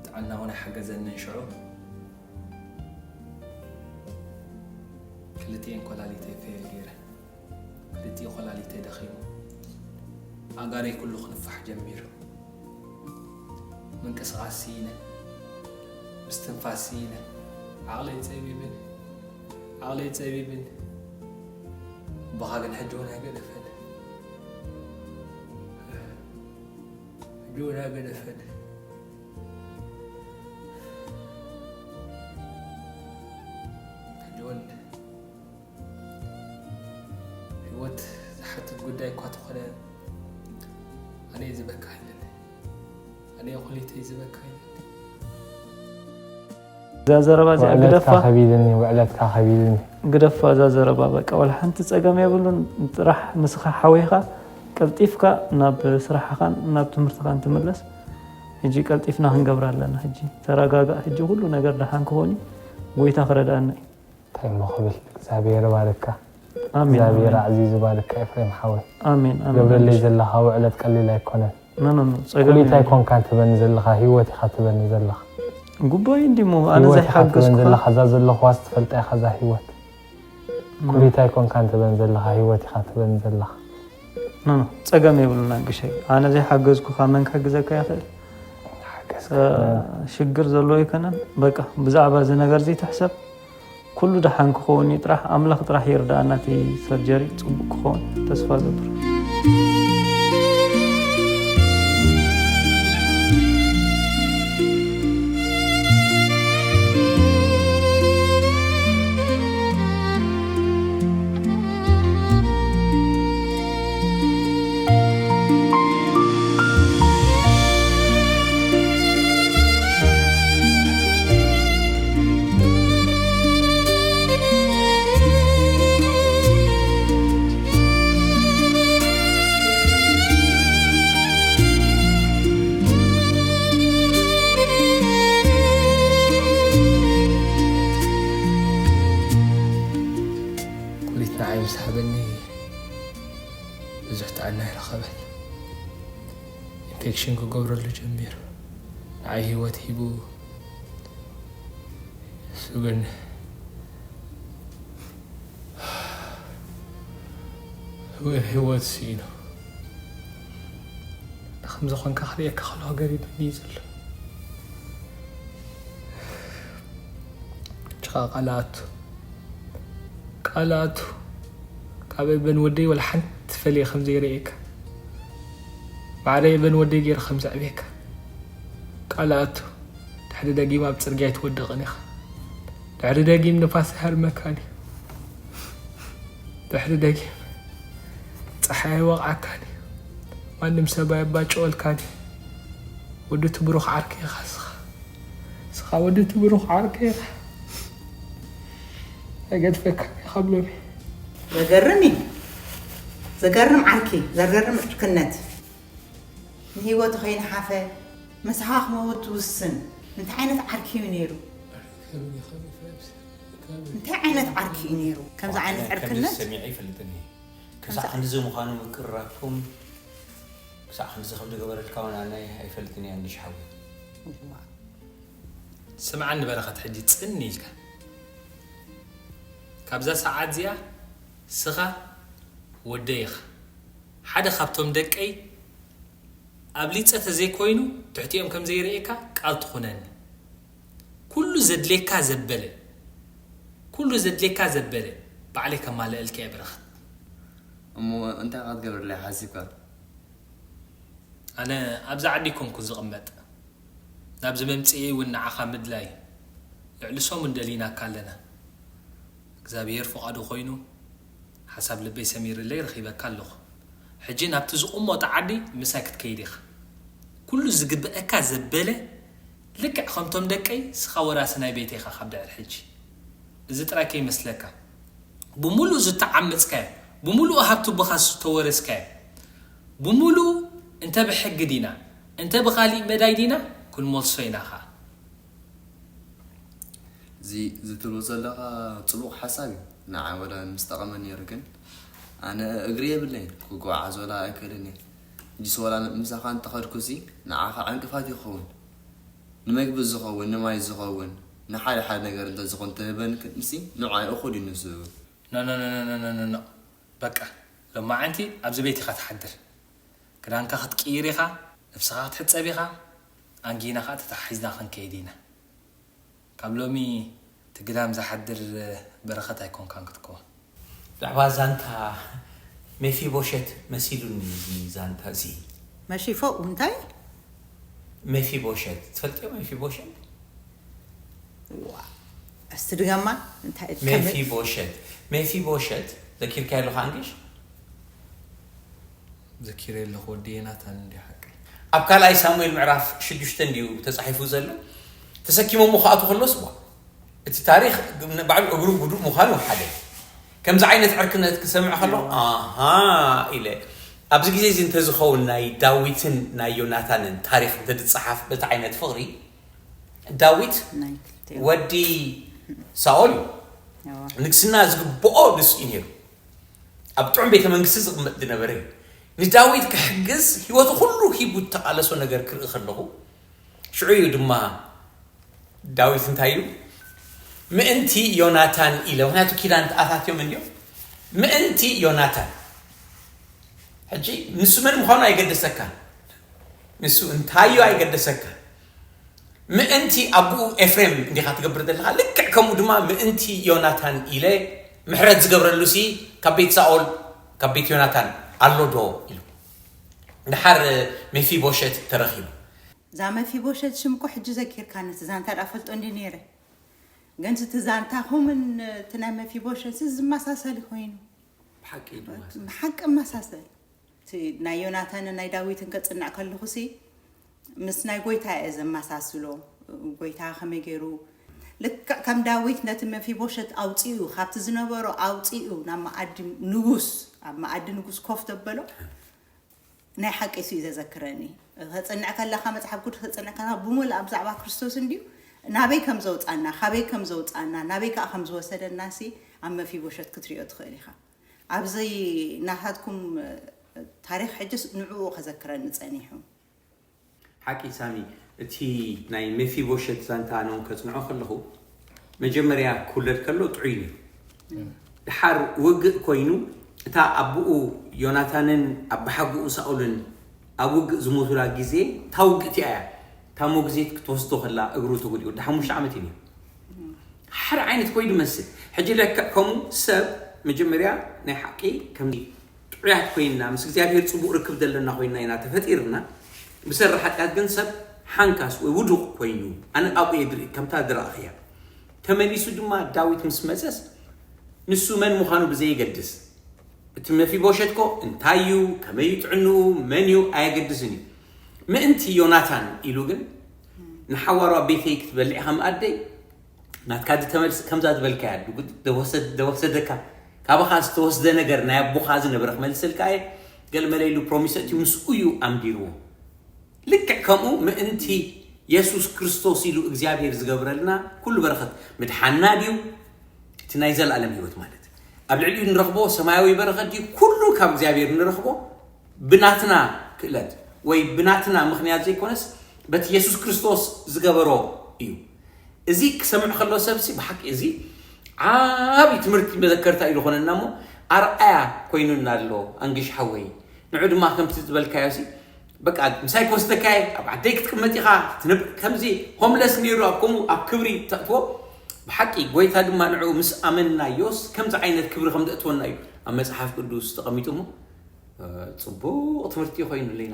ጥዕና እውን ኣይሓገዘንን ሽዑ ክልቲኤን ኮላሊተይ ፌል ገይረ። ክልቲኡ ኮላሊተይ ደኺሙ ኣእጋረይ ኩሉ ክንፋሕ ጀሚሩ ምንቅስቓስ ስኢነ ምስትንፋስ ስኢነ ዓቕለይ ጸቢብኒ ዓቕለይ ጸቢብኒ ኣቦኻ ግን ሕጂ እውን ኣይገደፈን ሕጂ እውን ኣይገደፈን ሕጂ እውን ህይወት ዝሓትት ጉዳይ እኳ ተኾነ ኣነ ዝበካ ይለኒ ኣነ ኩሊተይ ዝበካ ይለኒ እዛ ዘረባ እዚኣ ውዕለትካ ግደፋ ከቢድኒ ውዕለትካ ከቢድኒ ግደፋ እዛ ዘረባ በቃ ወላ ሓንቲ ፀገም የብሉን ጥራሕ ንስኻ ሓዊኻ ቀልጢፍካ ናብ ስራሕኻን ናብ ትምህርትኻን ትምለስ ሕጂ ቀልጢፍና ክንገብር ኣለና ሕጂ ተረጋጋእ ሕጂ ኩሉ ነገር ደሓን ክኾን እዩ ጎይታ ክረድኣና እዩ እንታይ እሞ ክብል እግዚኣብሔር ባርካ ኣሜን እግዚኣብሔር ኣዕዚዙ ባርካ ኤፍሬም ሓወይ ኣሜን ኣሜን ገብረለይ ዘለኻ ውዕለት ቀሊል ኣይኮነን ኖ ኖ ኖ ጸገም ኩሊት የለን። ኣይኮንካን ትበኒ ዘለኻ ህይወት ኢኻ ትበኒ ዘለኻ ጉባኤ እንዲሞ ኣነ ህይወት ኢኻ ትበኒ ዘይሓገዝኩኻ ዘለኻ እዛ ዘለኽዋስ ትፈልጣ ኢኻ እዛ ህይወት ኩሊት ኣይኮንካን ትበኒ ዘለኻ ህይወት ኢኻ ትበኒ ዘለኻ ኖ ኖ ጸገም የብሉና ግሸይ ኣነ ዘይሓገዝኩኻ መን ክሕግዘካ ይኽእል ሓገዝካ ሽግር ዘሎ ኣይኮነን በቃ ብዛዕባ እዚ ነገር እዚ ትሕሰብ ኩሉ ደሓን ክኸውን እዩ ጥራሕ ኣምላኽ ጥራሕ ይርዳእና እቲ ሰርጀሪ ፅቡቅ ክኸውን ተስፋ ገብር ኩሊት ንዓይ ምስ ሃበኒ ብዙሕ ጥዕና ኣይረኸበን። ኢንፌክሽን ክገብረሉ ጀሚሩ። ንዓይ ህይወት ሂቡ እሱ ግን ህይወት ስኢኑ። ንከምዚ ኮንካ ክርእየካ ከለኹ ገሪሙኒ እዩ ዘሎ። ጭኻ ቃላቱ ቃላቱ ካብ እበን ወደይ ወላ ሓንቲ ፈልየ ከም ዘይርእየካ ማዕረ እበን ወደይ ገይረ ከም ዘዕብየካ ቃላቱ ድሕሪ ደጊም ኣብ ጽርግያ ኣይትወድቕን ኢኻ ድሕሪ ደጊም ንፋስ ኣይሃርመካን እዩ ድሕሪ ደጊም ጸሓይ ኣይወቕዓካን እዩ ማንም ሰብ ኣየባጭወልካን እዩ ወዲ እቲ ብሩኽ ዓርኪ ኢኻ ስኻ ስኻ ወዲ እቲ ብሩኽ ዓርኪ ኢኻ ኣይገድፈካን ኢኻ ብሎሚ ዘገርም እዩ ዘገርም ዓርኪ ዘገርም ዕርክነት ንህይወቱ ከይንሓፈ ምሳኻ ክመውት ትውስን እንታይ ዓይነት ዓርኪ እዩ ነይሩ እንታይ ዓይነት ዓርኪ እዩ ነይሩ ከምዚ ዓይነት ዕርክነት ሰሚዐ ይፈልጥኒ ክሳዕ ክንድዚ ምዃኑ ምቅርራብኩም ክሳዕ ክንድዚ ከም ዝገበረልካ እውን ኣነ ኣይፈልጥን እየ እንድሽ ሓወይ ስምዓኒ በረኸት ሕጂ ጽን ኢልካ ካብዛ ሰዓት እዚኣ ስኻ ወደይ ኢኻ ሓደ ካብቶም ደቀይ ኣብሊጸ ተዘይኮይኑ ትሕቲኦም ከም ዘይርእየካ ቃል ትኹነኒ ኩሉ ዘድልየካ ዘበለ ኩሉ ዘድልየካ ዘበለ ባዕለይ ከማልአልካ እየ በረኸት እሞ እንታይ ክትገብርለይ ሓሲብካ ኣነ ኣብዚ ዓዲ ኣይኮንኩን ዝቕመጥ ናብዚ መምፅኤይ እውን ንዓኻ ምድላይ ልዕሊ ሰሙን ደሊናካ ኣለና እግዚኣብሄር ፍቓዱ ኮይኑ ሓሳብ ልበይ ሰሚርለይ ረኺበካ ኣለኹ ሕጂ ናብቲ ዝቕመጦ ዓዲ ምሳይ ክትከይድ ኢኻ ኩሉ ዝግበአካ ዘበለ ልክዕ ከምቶም ደቀይ ስኻ ወራሲ ናይ ቤተይ ኢኻ ካብ ድሕሪ ሕጂ እዚ ጥራይ ከይመስለካ ብሙሉእ ዝተዓመፅካዮ ብሙሉእ ሃብቲ ብኻ ዝተወረስካዮ ብሙሉእ እንተ ብሕጊ ዲና እንተ ብኻሊእ መዳይ ዲና ክንመልሶ ኢና ኸዓ። እዚ ዝትብሎ ዘለኻ ፅቡቕ ሓሳብ እዩ። ንዓይ ወላ ምስጠቐመ ነይሩ ግን ኣነ እግሪ የብለይን ክጓዓዝ ወላ ኣይክእልን እየ። ሕጂስ ወላ ምሳኻ እንተኸድኩሲ ንዓኻ ዕንቅፋት ይኸውን። ንመግቢ ዝኸውን፣ ንማይ ዝኸውን፣ ንሓደ ሓደ ነገር እንተዝኾን ተህበኒ ክንሲ ንዓይ እኹል እዩ ንሱ። ኖ ኖ ኖ ኖ ኖ ኖ ኖ በቃ ሎማዓንቲ ኣብዚ ቤት ኢኻ ትሓድር። ክዳንካ ክትቅይር ኢኻ፣ ነብስኻ ክትሕጸብ ኢኻ፣ ኣንጊና ኸኣ ተተሓሒዝና ክንከይድ ኢና። ካብ ሎሚ እቲ ግዳም ዝሓድር በረኸት ኣይኮንካን ክትከውን። ብዛዕባ ዛንታ ሜፊቦሸት መሲሉኒ እዚ ዛንታ እዚ። መሺፎ እንታይ? ሜፊቦሸት ትፈልጥዮ? ሜፊቦሸት እስቲ ድገማ እንታይ ትከምል? ሜፊቦሸት ሜፊቦሸት ዘኪርካዮ ኣለኻ ኣንግሽ? ዘኪረ ኣለኹ ወዲ ናታን እንዲ ሓቂ ኣብ ካልኣይ ሳሙኤል ምዕራፍ ሽዱሽተ እንድዩ ተጻሒፉ ዘሎ። ተሰኪሞሞ ክኣቱ ከሎስ ዋ፣ እቲ ታሪኽ ባዕሉ እግሩ ጉዱእ ምዃኑ ሓደ። ከምዚ ዓይነት ዕርክነት ክሰምዕ ከሎ ኣሃ ኢለ። ኣብዚ ግዜ እዚ እንተዝኸውን ናይ ዳዊትን ናይ ዮናታንን ታሪኽ እንተዝጸሓፍ በቲ ዓይነት ፍቕሪ፣ ዳዊት ወዲ ሳኦል እዩ። ንግስና ዝግብኦ ንሱ እዩ ነይሩ። ኣብ ጥዑም ቤተ መንግስቲ ዝቕመጥ ዝነበረ እዩ። ንዳዊት ክሕግዝ ህይወቱ ኩሉ ሂቡ እተቓለሶ ነገር ክርኢ ከለኹ፣ ሽዑ እዩ ድማ ዳዊት እንታይ ኢሉ? ምእንቲ ዮናታን ኢለ፣ ምክንያቱ ኪዳን ተኣታትዮም እንድዮም። ምእንቲ ዮናታን። ሕጂ ንሱ መን ምዃኑ ኣይገደሰካን፣ ንሱ እንታዩ ኣይገደሰካን። ምእንቲ ኣቦኡ ኤፍሬም እንዲኻ ትገብር ዘለኻ፣ ልክዕ ከምኡ ድማ ምእንቲ ዮናታን ኢለ ምሕረት ዝገብረሉሲ ካብ ቤት ሳኦል፣ ካብ ቤት ዮናታን ኣሎ ዶ ኢሉ። ድሓር ሜፊቦሸት ተረኺቡ። እዛ መፊቦሸት ሽም እኮ ሕጂ ዘኪርካኒ፣ እቲ ዛንታ ደኣ ፈልጦ እንዲ ነይረ። ግን እቲ ዛንታኹምን እቲ ናይ መፊቦሸት ዝመሳሰል ኮይኑ። ብሓቂ እዩ ዝመሳሰል። ብሓቂ መሳሰል። እቲ ናይ ዮናታንን ናይ ዳዊትን ከጽንዕ ከለኹሲ፣ ምስ ናይ ጎይታ እየ ዘመሳስሎ። ጎይታ ከመይ ገይሩ፣ ልክዕ ከም ዳዊት ነቲ መፊቦሸት ኣውጺኡ፣ ካብቲ ዝነበሮ ኣውጺኡ ናብ መኣዲ ንጉስ፣ ኣብ መኣዲ ንጉስ ኮፍ ደበሎ። ናይ ሓቂ እሱ እዩ ዘዘክረኒ። ከጽንዕ ከለኻ፣ መጽሓፍ ቅዱስ ከጽንዕ ከለኻ፣ ብምሉእ ኣብ ብዛዕባ ክርስቶስ እንድዩ፣ ናበይ ከም ዘውጻና፣ ካበይ ከም ዘውጻና፣ ናበይ ከኣ ከም ዝወሰደና ሲ ኣብ መፊቦሸት ክትሪኦ ትኽእል ኢኻ። ኣብዚ ናታትኩም ታሪኽ ሕጅስ ንዕኡ ከዘክረኒ ጸኒሑ። ሓቂ ሳሚ፣ እቲ ናይ መፊቦሸት ዛንታ ኣነ እውን ከጽንዖ ከለኹ፣ መጀመርያ ክውለድ ከሎ ጥዑይ ነይሩ። ድሓር ውግእ ኮይኑ፣ እታ ኣቦኡ ዮናታንን ኣባሓጎኡ ሳኦልን ኣብ ውግእ ዝሞቱላ ግዜ፣ እታ ውግእቲ እያ፣ እታ ሞግዚት ክትወስዶ ከላ እግሩ ተጎዲኡ። ወዲ ሓሙሽተ ዓመት እዩ ነይሩ። ሓደ ዓይነት ኮይኑ ይመስል። ሕጂ ለክዕ ከምኡ ሰብ መጀመርያ ናይ ሓቂ ከም ጥዑያት ኮይንና፣ ምስ እግዚኣብሔር ጽቡቕ ርክብ ዘለና ኮይንና ኢና ተፈጢርና። ብሰሪ ሓጢኣት ግን ሰብ ሓንካስ ወይ ውዱቕ ኮይኑ፣ ኣነ ኣብኡ እየ ዝርኢ፣ ከምታ ዝረኣኽያ። ተመሊሱ ድማ ዳዊት ምስ መጸስ፣ ንሱ መን ምዃኑ ብዘየገድስ፣ እቲ መፊቦሸትኮ እንታይ እዩ፣ ከመይ እዩ ጥዕንኡ፣ መን እዩ፣ ኣየገድስን እዩ። ምእንቲ ዮናታን ኢሉ ግን፣ ንሓዋሩ ኣብ ቤተይ ክትበልዕ ኢኻ እምኣደይ፣ ናትካ ድተመልስ ከምዛ ዝበልካያ፣ ድጉድ ደወሰድ-፣ ደወሰደካ፣ ካባኻ ዝተወስደ ነገር ናይ ኣቦኻ ዝነበረ ክመልሰልካ እየ፣ ገለመለ ኢሉ ፕሮሚስ ኣእትዩ፣ ምስኡ እዩ ኣንቢርዎ። ልክዕ ከምኡ ምእንቲ የሱስ ክርስቶስ ኢሉ እግዚኣብሔር ዝገብረልና ኩሉ በረኸት ምድሓንና ድዩ? እቲ ናይ ዘለኣለም ህይወት ማለት ኣብ ልዕሊኡ ንረኽቦ ሰማያዊ በረኸት ድዩ? ኩሉ ካብ እግዚኣብሔር ንረኽቦ ብናትና ክእለት ወይ ብናትና ምኽንያት ዘይኮነስ በቲ የሱስ ክርስቶስ ዝገበሮ እዩ። እዚ ክሰምዕ ከሎ ሰብሲ ብሓቂ እዚ ዓብዪ ትምህርቲ መዘከርታ እዩ ዝኾነና እሞ ኣርኣያ ኮይኑና ኣሎ። ኣንግሽ ሓወይ፣ ንዑ ድማ ከምቲ ዝበልካዮ ሲ በቃ ምሳይ ክወስደካ እየ፣ ኣብ ዓደይ ክትቅመጥ ኢኻ፣ ትነብ-፣ ከምዚ ሆምለስ ነይሩ ኣብ ከምኡ ኣብ ክብሪ ተእትዎ። ብሓቂ ጎይታ ድማ ንዕኡ ምስ ኣመንናዮስ ከምዚ ዓይነት ክብሪ ከም ዘእትወና እዩ ኣብ መጽሓፍ ቅዱስ ተቐሚጡ እሞ፣ እ፣ ጽቡቕ ትምህርቲ ኮይኑለይ።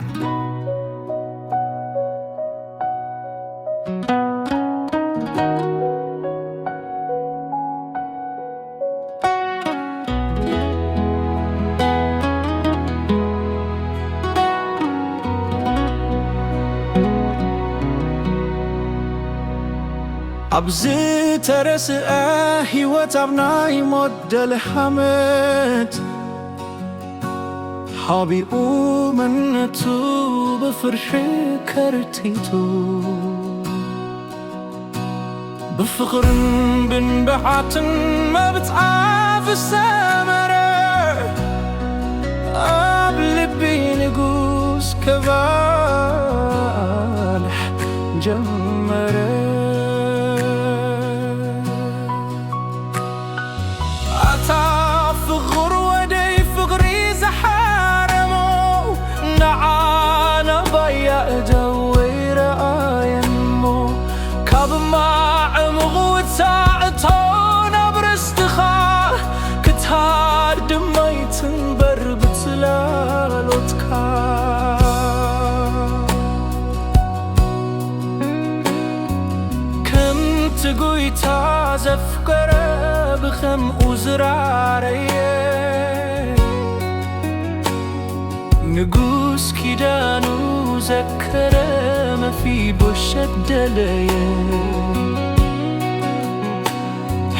ኣብ ዝተረስአ ህይወት ኣብ ናይ ሞት ደልሃመት ሓቢኡ መንነቱ ብፍርሒ ከርቲቱ ብፍቕርን ብንብዓትን መብጽዓ ዝሰመረ ኣብ ልቢ ንጉስ ከባልሕ ጀመረ። ኣታ ፍቕር ወደይ ፍቕሪ ዝሓረሞ ንዓና ባያ እደወይ ረኣየሞ ካብ ማዕምቕ ውጻእ እቶ ናብ ርስትኻ ክታር ድማይ ትንበር ብጽላሎትካ። ከምቲ ጎይታ ዘፍቀረ ብኸምኡ ዝራረየ ንጉስ ኪዳኑ ዘከረ መፊቦሸት ደለየ።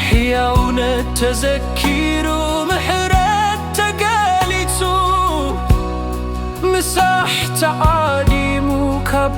ሕያውነት ተዘኪሩ ምሕረት ተገሊጹ። ምሳሕ ተዓዲሙ ካብ